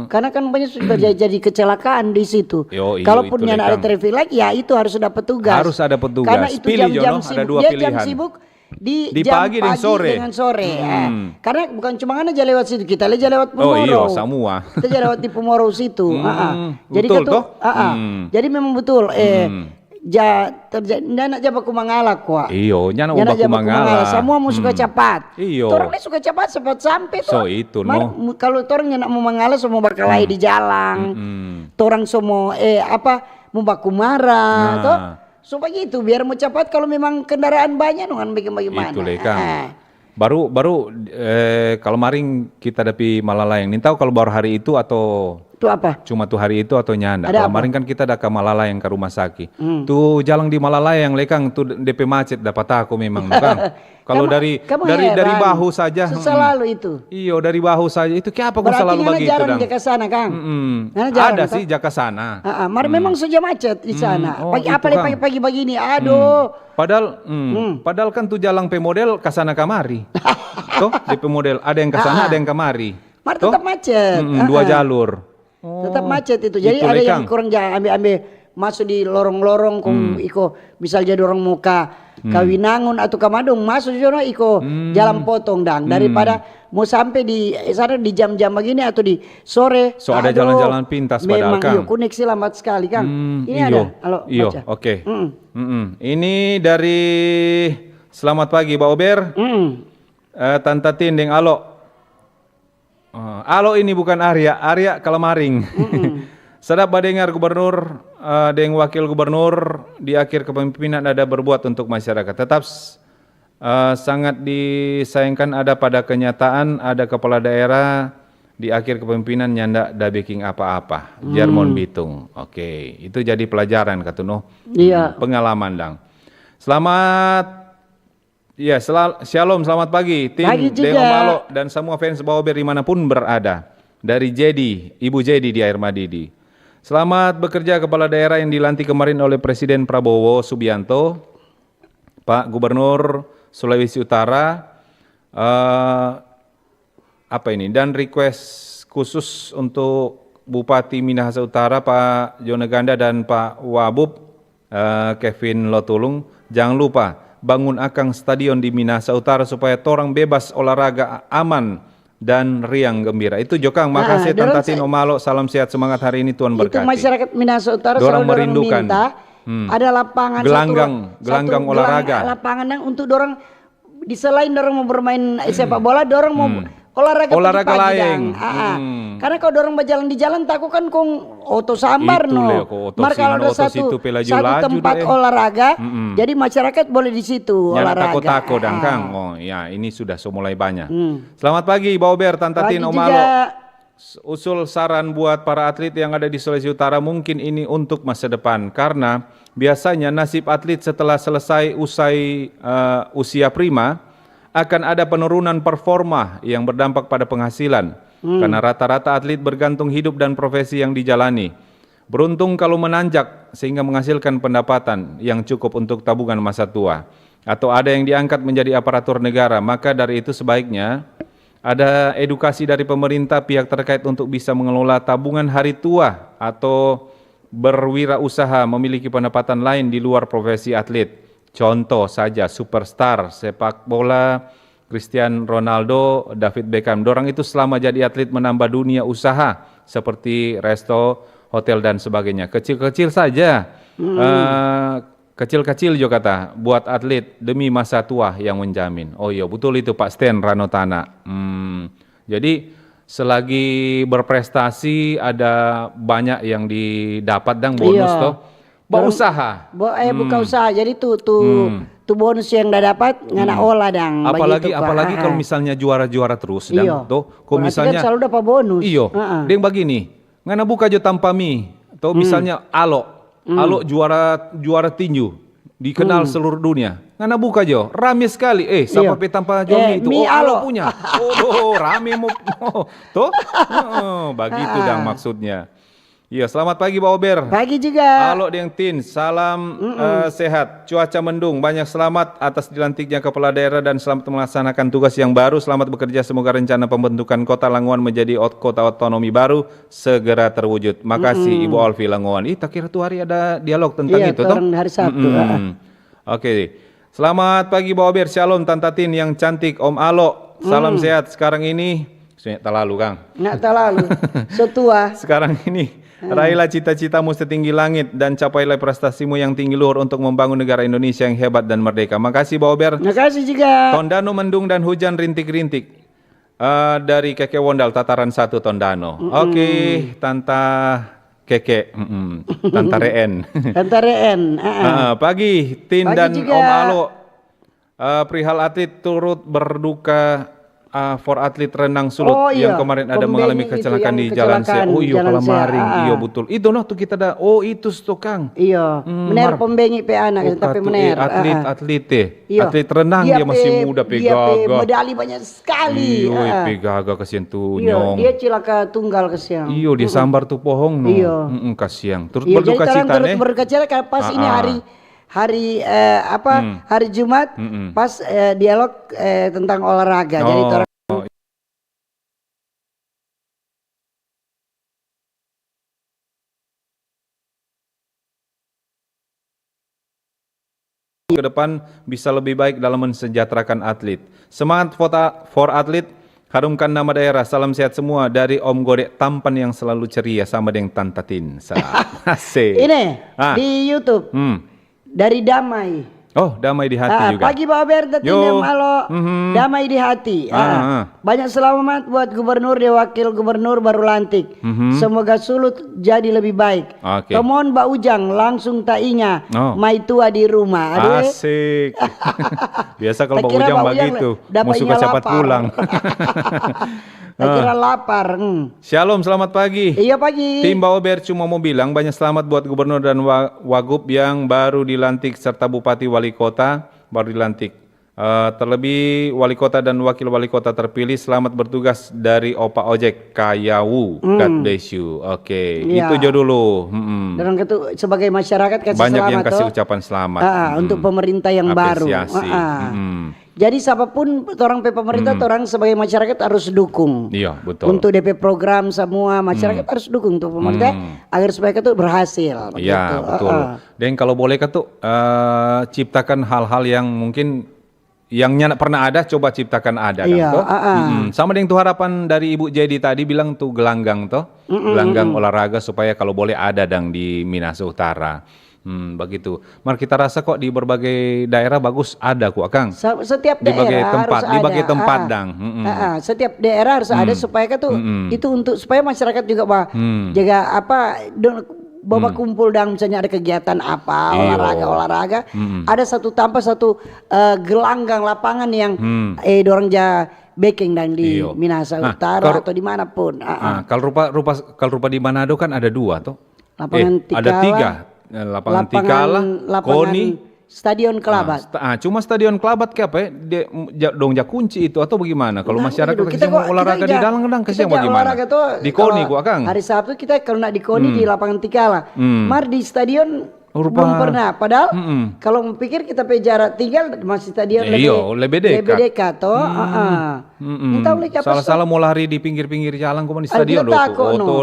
Karena kan banyak sudah jadi, jadi kecelakaan di situ. Yo, iyo, Kalaupun itu yang deh, ada Kang. Traffic light ya itu harus ada petugas. Harus ada petugas. Karena itu Pilih, jam-jam Jono, sibuk. Ada dua Dia pilihan. Jam sibuk di, Di jam pagi dan sore. Dengan sore. Hmm. Eh, karena bukan cuma aja lewat situ, kita aja lewat Oh, Pumoro. iyo, semua. Kita aja lewat di Pumoro situ. Hmm, Ah, ah. Jadi betul katu- toh? Ah, ah. Hmm. Jadi memang betul. Eh, Hmm. ja terjadi ndak ja baku mangala kwa. Iyo, nyanda mau Nyanda baku ja baku mangala. Mangala. Semua mau suka Hmm. cepat. Iyo. Torang ni suka cepat, cepat sampai So, toh. itu, Mar- no. mu- Kalau torang nyanda mau mangala, semua bakal lai di jalan. Hmm. Torang semua eh apa mau baku marah Nah. toh. So begitu, biar mau cepat kalau memang kendaraan banyak dong kan bikin bagaimana. Itu le, Kang. Ah. Baru baru eh, kalau maring kita dapi malalayang. Nintau kalau baru hari itu atau Itu apa? Cuma tu hari itu atau nyanda? Ada Kalau apa? Maring kan kita ada ka Malalayang ka rumah saki. Hmm. Tu jalang di Malalayang le Kang, tu depe macet dapa tako memang no, Kang. Kalau Kamu- dari kamu dari dari heran. Bahu saja. Selalu itu. Iyo, dari Bahu saja. Itu kiapa kong Berarti selalu ngana begitu jarang dang? Jaka sana, Kang. Mm-mm. Ngana jarang, Ada toh? sih jaka sana. Ah, ah, mar memang sudah macet di Hmm, sana. oh, Pagi itu, apalagi Kang. Pagi-pagi gini, aduh. Padahal, hmm, padahal kan tu jalang pe model ka sana kamari. Toh, depe model ada yang ka sana, Ah, ah. Ada yang kamari. Mar Toh? tetap macet. Mm-mm, Ah, dua ah. jalur. Tetap Oh, macet itu. Jadi itu ada le, yang Kang. Kurang ja ambe-ambe masuk di lorong-lorong kong Hmm. iko misalnya dorang mau ka Kawinangun atau ka Madong masuk jo no iko Hmm. jalan potong dang daripada mau sampai di eh, sana di jam-jam begini atau di sore. So ada Aduh, jalan-jalan pintas padahal, memang Kang. Iyo, koneksi lambat sekali, Kang. Hmm, Ini iyo. Ada. Halo, Iyo, baca. Oke. Mm-mm. Mm-mm. Ini dari Selamat pagi, Ba Ober. Mm-mm. Eh, Tanta Tin deng Alo. Eh, Alo ini bukan Arya, Arya Kalamaring. Sedap badengar Gubernur eh, deng Wakil Gubernur di akhir kepemimpinan ada berbuat untuk masyarakat. Tetap s- eh, sangat disayangkan ada pada kenyataan ada kepala daerah di akhir kepemimpinan nyanda da beking apa-apa. Jermon Bitung. Oke, itu jadi pelajaran katu no. Iya. Pengalaman dang. Selamat Iya, selal- shalom, selamat pagi tim Pagi juga. Deng Om Alo dan semua fans Baober dimanapun berada. Dari Jedi, Ibu Jedi di Air Madidi. Selamat bekerja kepala daerah yang dilantik kemarin oleh Presiden Prabowo Subianto, Pak Gubernur Sulawesi Utara, eh, apa ini? Dan request khusus untuk Bupati Minahasa Utara, Pak Joneganda dan Pak Wabub, eh, Kevin Lotulung, jangan lupa bangun akang stadion di Minahasa Utara supaya torang bebas olahraga aman dan riang gembira. Itu jo kang, makasih Ah, dorang Tanta Tin, sa- Om Alo, salam sehat semangat hari ini, Tuhan Itu berkati. Masyarakat Minahasa Utara Dorang selalu dorang merindukan. Minta, Hmm. ada lapangan Gelanggang, satu, gelanggang satu olahraga. Gelang- lapangan yang untuk dorang di selain dorang mau bermain eh, sepak bola, dorang mau olahraga Olahraga pagi-pagi, laeng. Dang. Ah, ah. Hmm. Karena kalau dorang berjalan di jalan, takut kan kong oto sambar Itu no. le, kok oto Mar kalau sinan, ada oto satu, situ pe laju-laju satu deh. Tempat olahraga, Mm-mm. Jadi masyarakat boleh di situ Nyanda olahraga. tako-tako dang Ah. kang. Oh ya, ini sudah so mulai banyak. Hmm. Selamat pagi Baober, Tanta Pagi Tin, Om juga. Alo. S- Usul saran buat para atlet yang ada di Sulawesi Utara, mungkin ini untuk masa depan karena biasanya nasib atlet setelah selesai usai eh, usia prima akan ada penurunan performa yang berdampak pada penghasilan. Karena rata-rata atlet bergantung hidup dan profesi yang dijalani. Beruntung kalau menanjak sehingga menghasilkan pendapatan yang cukup untuk tabungan masa tua. atau ada yang diangkat menjadi aparatur negara, maka dari itu sebaiknya ada edukasi dari pemerintah, pihak terkait untuk bisa mengelola tabungan hari tua atau berwirausaha memiliki pendapatan lain di luar profesi atlet. Contoh saja superstar sepak bola Cristiano Ronaldo, David Beckham. Dorang itu selama jadi atlet menambah dunia usaha seperti resto, hotel, dan sebagainya. Kecil-kecil saja. Eh, kecil-kecil jo kata buat atlet demi masa tua yang menjamin. Oh iyo, betul itu Pak Sten Ranotana. Hmm. Jadi selagi berprestasi ada banyak yang didapat dang bonus. Iyo. Toh. Berusaha. Bo, eh, buka usaha. Jadi tu tu tu bonus yang da dapat ngana olah dang. Apalagi begitu, apalagi kalau misalnya juara-juara terus dang. Iyo. Toh, kalau misalnya kan selalu dapat bonus. Iyo. Deng bagini, ngana buka jo tampa mi. Toh, misalnya Alo. Alo juara juara tinju, dikenal seluruh dunia. Ngana buka jo, rame sekali. Eh, sapa pe tampa jo mi itu? Oh, Alo punya. Oh, rame mo. Toh? Heeh, bagitu dang maksudnya. Iya, selamat pagi, Ba Ober. Pagi juga. Halo, Deng Tin. Salam, eh, sehat. Cuaca mendung. Banyak selamat atas dilantiknya kepala daerah dan selamat melaksanakan tugas yang baru. Selamat bekerja. Semoga rencana pembentukan Kota Langoan menjadi ot-, kota otonomi baru segera terwujud. Makasih, Ibu Alfi Langoan. Ih, tak kira tu hari ada dialog tentang itu, toh? Iya, hari Sabtu. Oke. Selamat pagi, Ba Ober. Shalom, Tanta Tin yang cantik, Om Alo. Salam sehat. Sekarang ini, sudah talalu, kang. Nggak talalu. Setua. Sekarang ini, raihlah cita-citamu setinggi langit dan capailah prestasimu yang tinggi luhur untuk membangun negara Indonesia yang hebat dan merdeka. Makasih, Ba Ober. Makasih juga. Tondano mendung dan hujan rintik-rintik. Eh, dari Keke Wondal, Tataran Satu, Tondano. Oke, Tanta Keke, mm-mm. Tanta Reen. Tanta Reen, ah, ah. Ah, pagi, Tin dan Om Alo. Eh, perihal atlet turut berduka, ah, for atlet renang Sulut yang kemarin ada mengalami kecelakaan di Jalan Sehat. Oh iya, Kalamaring. Iyo, betul. Itu noh tu kita da. Oh, itu sto, kang. Iyo. Mener pembengi pe anak, tapi mener. Atlet, atlet, eh. Iyo. Atlet renang, dia masih muda, pe gaga. Medali banyak sekali. Iyo, pe gaga, kasiang tu nyong. Dia cilaka tunggal, kasiang. Iyo, dia sambar tu pohong, no. Iyo. Mm-mm, kasiang. Turut berduka cita, ne? Turut berduka cita, pas ini hari, hari, eh, apa, hari Jumat, pas, eh, dialog, eh, tentang olahraga. Jadi, torang ke depan bisa lebih baik dalam mensejahterakan atlet. Semangat for atlet, harumkan nama daerah. Salam sehat semua dari Om Godek tampan yang selalu ceria sama deng Tanta Tin. Salam. Asik. Ini di YouTube. Dari Damai. Oh, Damai di hati juga. Pagi, Ba Ober, Tanta Tin, Om Alo. Damai di hati. Ah, ah. Banyak selamat buat gubernur deng wakil gubernur baru lantik. Semoga Sulut jadi lebih baik. Oke. Come on, Ba Ujang, langsung tainga. Oh. Mai tua di rumah. Ade. Asik. Biasa kalau Ba Ujang bagitu, mo suka cepat pulang. Takira lapar. Hmm. Shalom, selamat pagi. Iya, pagi. Tim Ba Ober cuma mau bilang banyak selamat buat gubernur dan wa-, wagub yang baru dilantik serta bupati, wali kota baru dilantik. Eh, terlebih wali kota dan wakil wali kota terpilih, selamat bertugas dari Opa Ojek Kayawu. God bless you. Oke, itu jo dulu. Dorang itu sebagai masyarakat kasih selamat, banyak yang kasih ucapan selamat. Ah, untuk pemerintah yang baru. Apresiasi. Ah, ah. Jadi siapapun orang pe pemerintah, orang sebagai masyarakat harus dukung. Iya, betul. Untuk D P program semua masyarakat harus dukung untuk pemerintah agar supaya itu berhasil. Iya, begitu. Betul. Ah, ah. Dan kalau boleh katu, eh, ciptakan hal-hal yang mungkin yang nyanda pernah ada, coba ciptakan ada, dang, to? Iya, ah, ah. Mm-mm. Sama deng tu harapan dari Ibu Jadi tadi bilang tu gelanggang, to? Mm-mm, gelanggang olahraga supaya kalau boleh ada, dang, di Minahasa Utara. Hmm, bagitu. Mar kita rasa kok di berbagai daerah bagus ada, kwa, kang? Setiap daerah harus ada. Di bagai tempat, dang. Mm-mm. Ah, ah. Setiap daerah harus ada supaya kan tu, itu untuk supaya masyarakat juga ba-, jaga apa, bakumpul dang, misalnya ada kegiatan apa, olahraga, olahraga, ada satu tampa satu, eh, gelanggang lapangan yang, eh, dorang ja beking dang di Minahasa Utara atau di mana pun. Ah, ah. Kalau rupa, rupa, kalau rupa di Manado kan ada dua, toh? Lapangan Tikala. Eh, ada tiga. Eh, lapangan Tikala, lapangan KONI, Stadion Kelabat. Ah, cuma Stadion Kelabat ke apa, ya? Dong ja kunci itu atau bagaimana? Kalau masyarakat kasih mau olahraga di dalam, kadang kasih bagaimana? Di KONI, kwa, kang? Hari Sabtu kita kalau nak di KONI di lapangan Tikala. Mar di stadion Rupa- Belum pernah. Padahal Mm-mm. kalau mau pikir kita pe jarak tinggal masih stadion Ya, lebih, iyo, lebih dekat. Lebih dekat toh. Ah, ah. Mm-mm. Entah oleh apa Salah-salah mau lari di pinggir-pinggir jalan, kok di Ah, stadion juga do tu, tako, no. oto.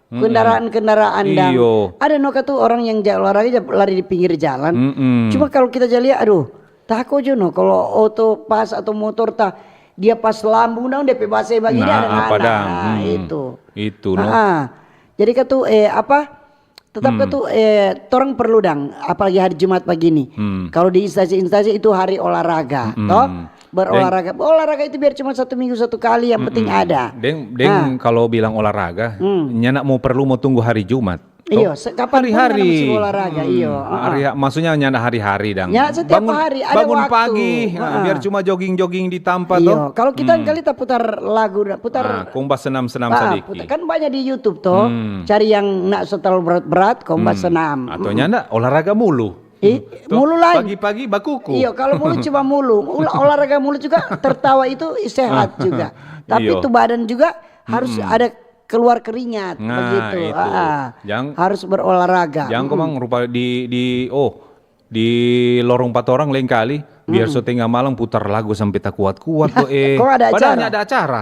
Mm-mm. Kendaraan-kendaraan dan Iyo. Ada no katu orang yang ja- olahraga ja lari di pinggir jalan. Mm-mm. Cuma kalau kita ja lia, aduh, tako jo no. Kalau oto pas atau motor ta, dia pas lambung dong, depe base bagini Nah, ada apa ngana. dang? Nah, Hmm. itu. Itu, no. Ah, ah. Jadi katu, eh, apa? Tetap Hmm. katu, eh, torang perlu dang, apalagi hari Jumat bagini. Hmm. Kalau di instansi-instansi itu hari olahraga, Mm-mm. toh? Berolahraga. Olahraga itu biar cuma satu minggu satu kali, yang penting ada. Deng, deng kalau bilang olahraga, Hmm. nyanda mau perlu mau tunggu hari Jumat. Iyo, Toh? se- kapan pun Hari-hari. ngana musti olahraga, Hmm. iyo. Hari, maksudnya nyanda hari-hari dang. Ya, setiap bangun, hari ada bangun waktu. Pagi, nah, Heeh. biar cuma jogging-jogging di tampa Iyo, toh. kalau kita kali ta putar lagu, putar Ah, kong basenam-senam Ah, sadiki. putar- kan banyak di YouTube toh. Hmm. Cari yang nak so terlalu berat-berat, kong basenam. Atau nyanda olahraga mulu. Eh, Toh, mulu lain. Pagi-pagi bakuku. Iyo, kalau mulu cuma mulu. Ula- olahraga mulu juga, tertawa itu sehat juga. Tapi Iyo. itu badan juga harus ada keluar keringat Nah, begitu. itu. Ah, ah. Jang- Harus berolahraga. Jangan komang rupa di di oh di lorong patorang lain kali biar so tengah malam putar lagu sampai takuat-kuat tuh eh. Kok ada Padahal acara? Ada acara.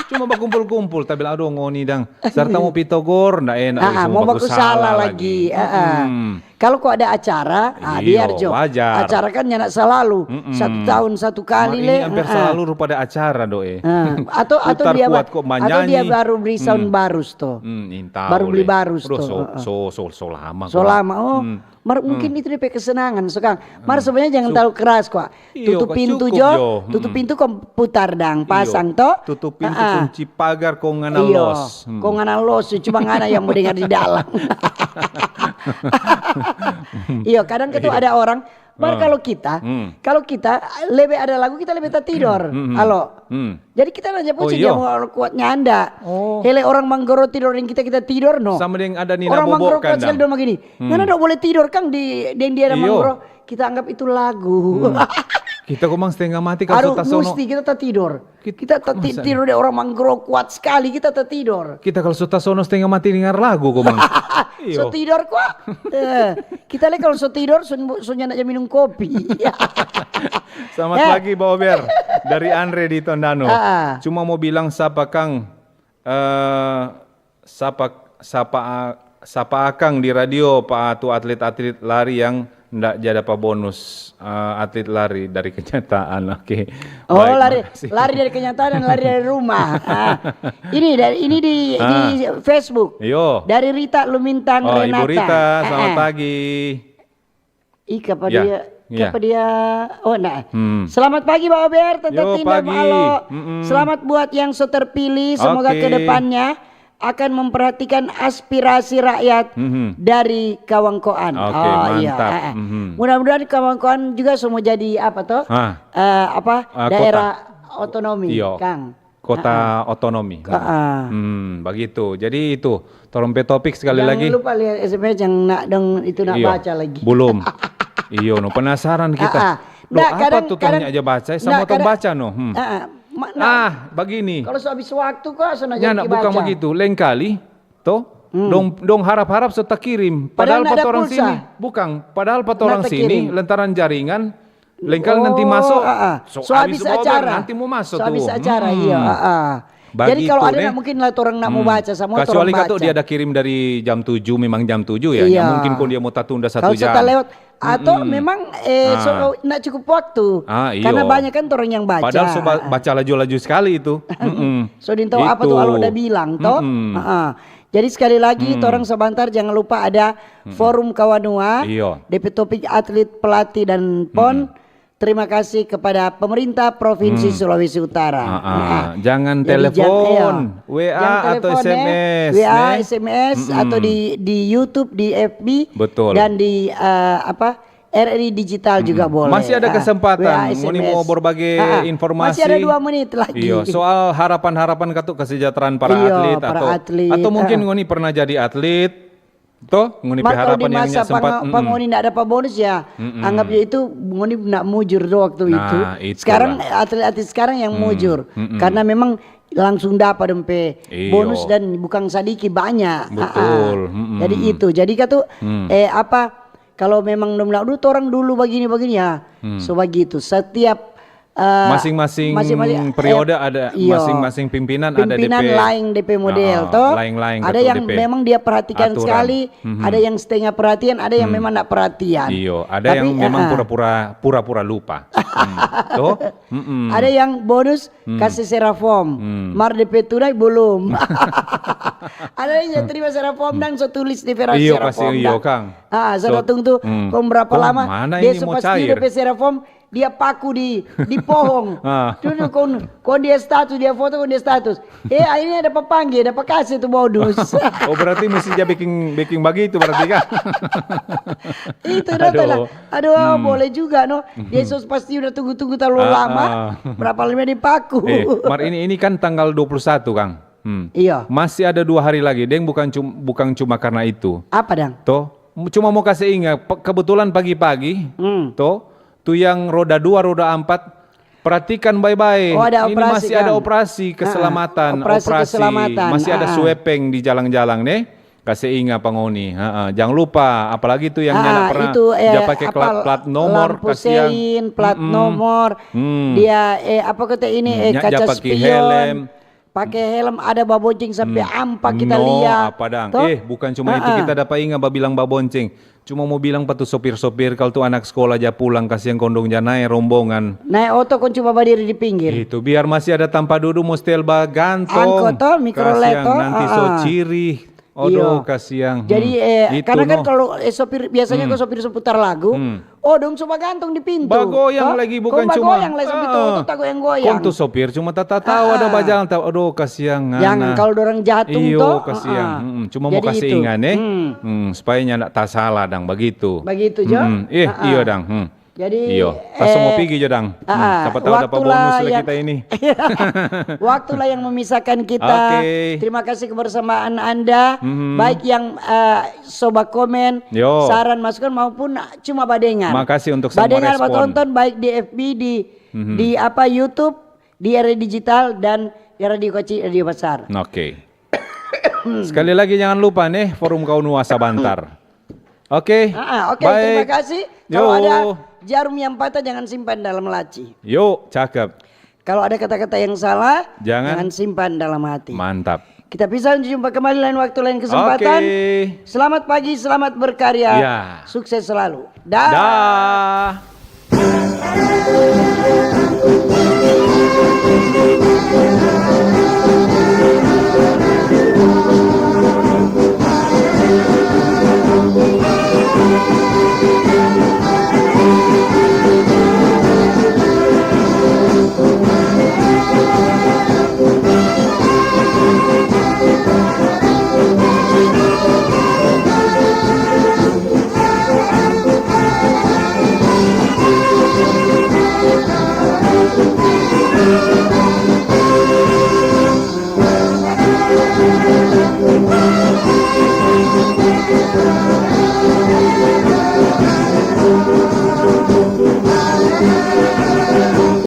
Cuma bakumpul-kumpul, tapi aduh ngoni dang. Serta mau pitogor, ndak enak. Ah, ah, Cuma mau baku baku salah salah lagi. Ah, ah. Mm-mm. Kalau kok ada acara, ah, Iyo, biar jo. Wajar. Acara kan nyanda selalu. Satu tahun satu kali Mar le. ini hampir Ah, ah. Selalu rupa ada acara do eh. Ah, atau atau Putar dia kuat ba- kok atau dia manyanyi. Baru beli sound barus tuh. Hmm, intau Baru beli le. barus Aduh, tuh. So, Heeh. so, so, so lama So kok. lama oh. Mar mungkin itu dia pe kesenangan sekarang. Mar sebenarnya jangan terlalu keras kok. Iyo, Tutup kok pintu cukup jo, jo. Tutup pintu kong putar dang, Iyo. Pasang toh. Tutup pintu, Ah, ah. Kunci pagar, kong ngana Iyo, los. Hmm. Kong ngana los, cuma ngana yang mau dengar di dalam. Iyo, kadang itu ada orang, mar kalau kita, kalau kita lebe ada lagu kita lebe tatidor. Alo. Hmm. Jadi kita nanya puji iyo. Dia mau kuat nyanda. Oh. Hele orang manggoro tidor deng kita kita tidor no. Sama deng ada Nina Orang Bobo manggoro kuat kandang. Sekali dong begini. Ngana dong boleh tidor kang di deng dia ada Iyo. Manggoro. Kita anggap itu lagu. Kita komang setengah mati kalau Aduh, so tasono. Musti kita tatidor. Kit- Kita tati- masa- tidor deh orang manggoro kuat sekali kita tatidor. Kita kalau so tasono setengah mati dengar lagu komang. So tidor kok. Eh, kita lihat kalau so tidor, so, so nyanda ja minum kopi. Selamat Eh. Pagi Baober dari Andre di Tondano. Ah, ah. Cuma mau bilang sapa Kang eh sapa sapa sapa akang di radio pa tu atlet-atlet lari yang ndak ja dapa bonus eh, atlet lari dari kenyataan. Oke. Oh, Baik, lari makasih. Lari dari kenyataan dan lari dari rumah. Ah. Ini dari ini di di Facebook. Yo. Dari Rita Lumintang Oh, Renata. Ibu Rita, selamat Ah, ah. Pagi. Ih, kapa Ya, dia, ya. kapa dia, oh nah. Hmm. Selamat pagi Baober, Tante Yo, Tinda, pagi. Alo. Mm-mm. Selamat buat yang so terpilih, semoga Oke. Kedepannya akan memperhatikan aspirasi rakyat Mhm. dari Kawangkoan. Oke, Oh, iya. mantap. Ah, ah. Mhm. Mudah-mudahan Kawangkoan juga semua jadi apa toh? Ah. Eh, apa? Ah, Daerah kota. Otonomi, Iyo. Kang. Kota otonomi. Ah. Hmm, begitu. Jadi itu, torong pe topik sekali Jangan lagi. Lupa lihat S M S yang nak dong itu nak Iyo, baca lagi. Belum. Iyo, no penasaran kita. Ah, ah. Loh, Nggak, apa kadang- tuh kadang- Kang Nyak ja baca? Sama nggak, tong kadang- baca no. Hmm. Ah, ah. Ma- nah, Ah, begini. Kalau so habis waktu kok so Nya nak bukan begitu. Lain kali, toh, dong dong harap-harap so takirim. Padahal Padahal nggak ada patorang pulsa. Sini, bukan. Padahal patorang Nggak sini takirim. Lantaran jaringan, lain kali nanti Oh, masuk. Ah, ah. So, So habis habis over, acara. Nanti mau masuk So tuh. habis acara, Hmm. Iya. Ah, ah. Jadi Begitu, kalau ada Neng. nak mungkin lah orang nak mau Hmm. Baca sama Kecuali orang katu baca. Dia ada kirim dari jam tujuh, memang jam tujuh ya. Iya. Ya, mungkin kong dia mau tatunda satu Kalau jam. Sota lewat atau Mm-mm. memang eh Ah. so nggak cukup waktu. Ah, iyo. Karena banyak kan orang yang baca. Padahal so ba- baca laju-laju sekali itu. Mm-mm. So dintau apa tuh Itu. Allah udah bilang toh. Mm-mm. Heeh. Jadi sekali lagi Hmm. torang sebentar jangan lupa ada forum Kawanua. Iyo. D P topik atlet pelatih dan pon. Terima kasih kepada pemerintah Provinsi Hmm. Sulawesi Utara. Ah, ah. Nah, Jangan jadi jang- telepon, iya. W A Jangan atau telepon, eh. S M S, W A, neh. S M S Mm-mm. Atau di di YouTube, di F B Betul. Dan di eh, apa R R I Digital juga boleh. Masih ada Ah, kesempatan. W A, Ngoni S M S. mau berbagi Ah, ah. informasi. Masih ada dua menit lagi. Iyo, soal harapan-harapan katu kesejahteraan para Iyo, atlet para atau atlet, atau mungkin ah. Ngoni pernah jadi atlet, toh ngoni pe Mar, kalau di harapan yang masa nyak sempat. pang- pangoni ndak dapa bonus ya, anggap ya itu ngoni ndak mujur do waktu Nah, itu. itulah. Sekarang atlet-atlet sekarang yang mujur mm-mm. Karena memang langsung dapa dong pe Iyo. Bonus dan bukan sadiki banyak. Betul, Ah, ah. mm-mm. Jadi itu. Jadi katu Hmm. eh apa Kalau memang dong bilang, "Duh, torang dulu bagini-bagini," ya. Hmm. So bagitu. Setiap, eh, masing-masing, masing-masing, eh, periode ada, iyo, masing-masing pimpinan ada, pimpinan depe lain depe model, ah, to. Lain-lain. Ada yang depe memang dia perhatikan aturan sekali, mhm, ada yang setengah perhatian, ada yang, hmm, memang ndak perhatian. Iyo, ada yang memang, ah, pura-pura, pura-pura lupa. Hmm. To? Mm-mm. Ada yang bonus, hmm, kasih serafom. Hmm. Mar depe tunai belum. Ada yang so terima serafom, hmm, dang so tulis di versi serafom, iyo, kasih, iyo, dang. Kang. Ah, so, so datang tu, hmm, kong berapa lama dia so pasti cair depe serafom, dia paku di, di pohong. Ah. Dulu kong, kong dia status, dia foto, kong dia status. Eh, akhirnya ada papangge, ada pakase tu bonus. Oh, berarti mesti dia bikin, bikin bagitu berarti, kan? Itu, aduh. Aduh, hmm, boleh juga, no. Dia so pasti udah tunggu-tunggu terlalu lama. Ah, ah. Berapa lama dipaku? Eh, mar ini, ini kan tanggal dua puluh satu, Kang. Hmm. Iya. Masih ada dua hari lagi, deng, bukan cum-, bukan cuma karena itu. Apa, dang? Toh, cuma mau kasih ingat, pe-, kebetulan pagi-pagi, hmm, toh, tu yang roda dua, roda empat, perhatikan bae-bae. Oh, ada operasi, kan? Ini masih ada operasi keselamatan, operasi keselamatan. Masih ada sweeping di jalang-jalang, ne. Kase inga pa ngoni. Heeh, jang lupa, apalagi tu yang nyanda pernah ja pake plat, plat nomor, lampu sein, plat nomor, dia, eh, apa kata ini, eh, kaca spion, pake helm, ada babonceng sampe ampa kita lia. No, apa dang? Eh, bukan cuma itu, kita dapa inga babilang babonceng. Cuma mo bilang pa tu sopir-sopir, kal tu anak skola ja pulang, kasiang kong dong ja nae rombongan. Nae oto kong cuma badiri di pinggir. Itu, biar masih ada tampa dudu, mo setel bagantong. Angkot to, mikrolet to, nanti so cirih. Aduh, kasiang. Jadi, eh, karena kan kalau, eh, sopir, biasanya kalau sopir so putar lagu, oh, dong so bagantong di pintu. Bagoyang lagi, bukan cuma, bagoyang lagi sampe tu, tu tagoyang-goyang. Kong tu sopir cuma tatawa, ada bajalang, aduh, kasiang ngana. Jangan, kalau dorang jatung to, kasiang. Cuma mo kase inga, eh. Hmm, supaya nyanda tasala dang bagitu. Bagitu jo. Hmm, eh, iyo dang. Hmm. Jadi, iyo, pas mo pigi jo dang. Hmm, sapa tau dapa bonus lagi kita ini. Waktulah yang memisahkan kita. Oke. Terima kasih kebersamaan Anda, baik yang, eh, so bakomen, saran, masukan, maupun cuma badengar. Makasih untuk semua respon. Badengar, batonton, baik di F B, di, di apa, YouTube, di Era Digital, dan di Radio Kecil, Radio Besar. Oke. Sekali lagi, jangan lupa nih, Forum Kaunua sabantar. Oke. Ah, ah, oke, terima kasih. Kalau ada jarum yang patah, jangan simpan dalam laci. Yo, cakep. Kalau ada kata-kata yang salah, jangan simpan dalam hati. Mantap. Kita bisa jumpa kembali lain waktu, lain kesempatan. Oke. Selamat pagi, selamat berkarya. Ya. Sukses selalu. Dah. Dah.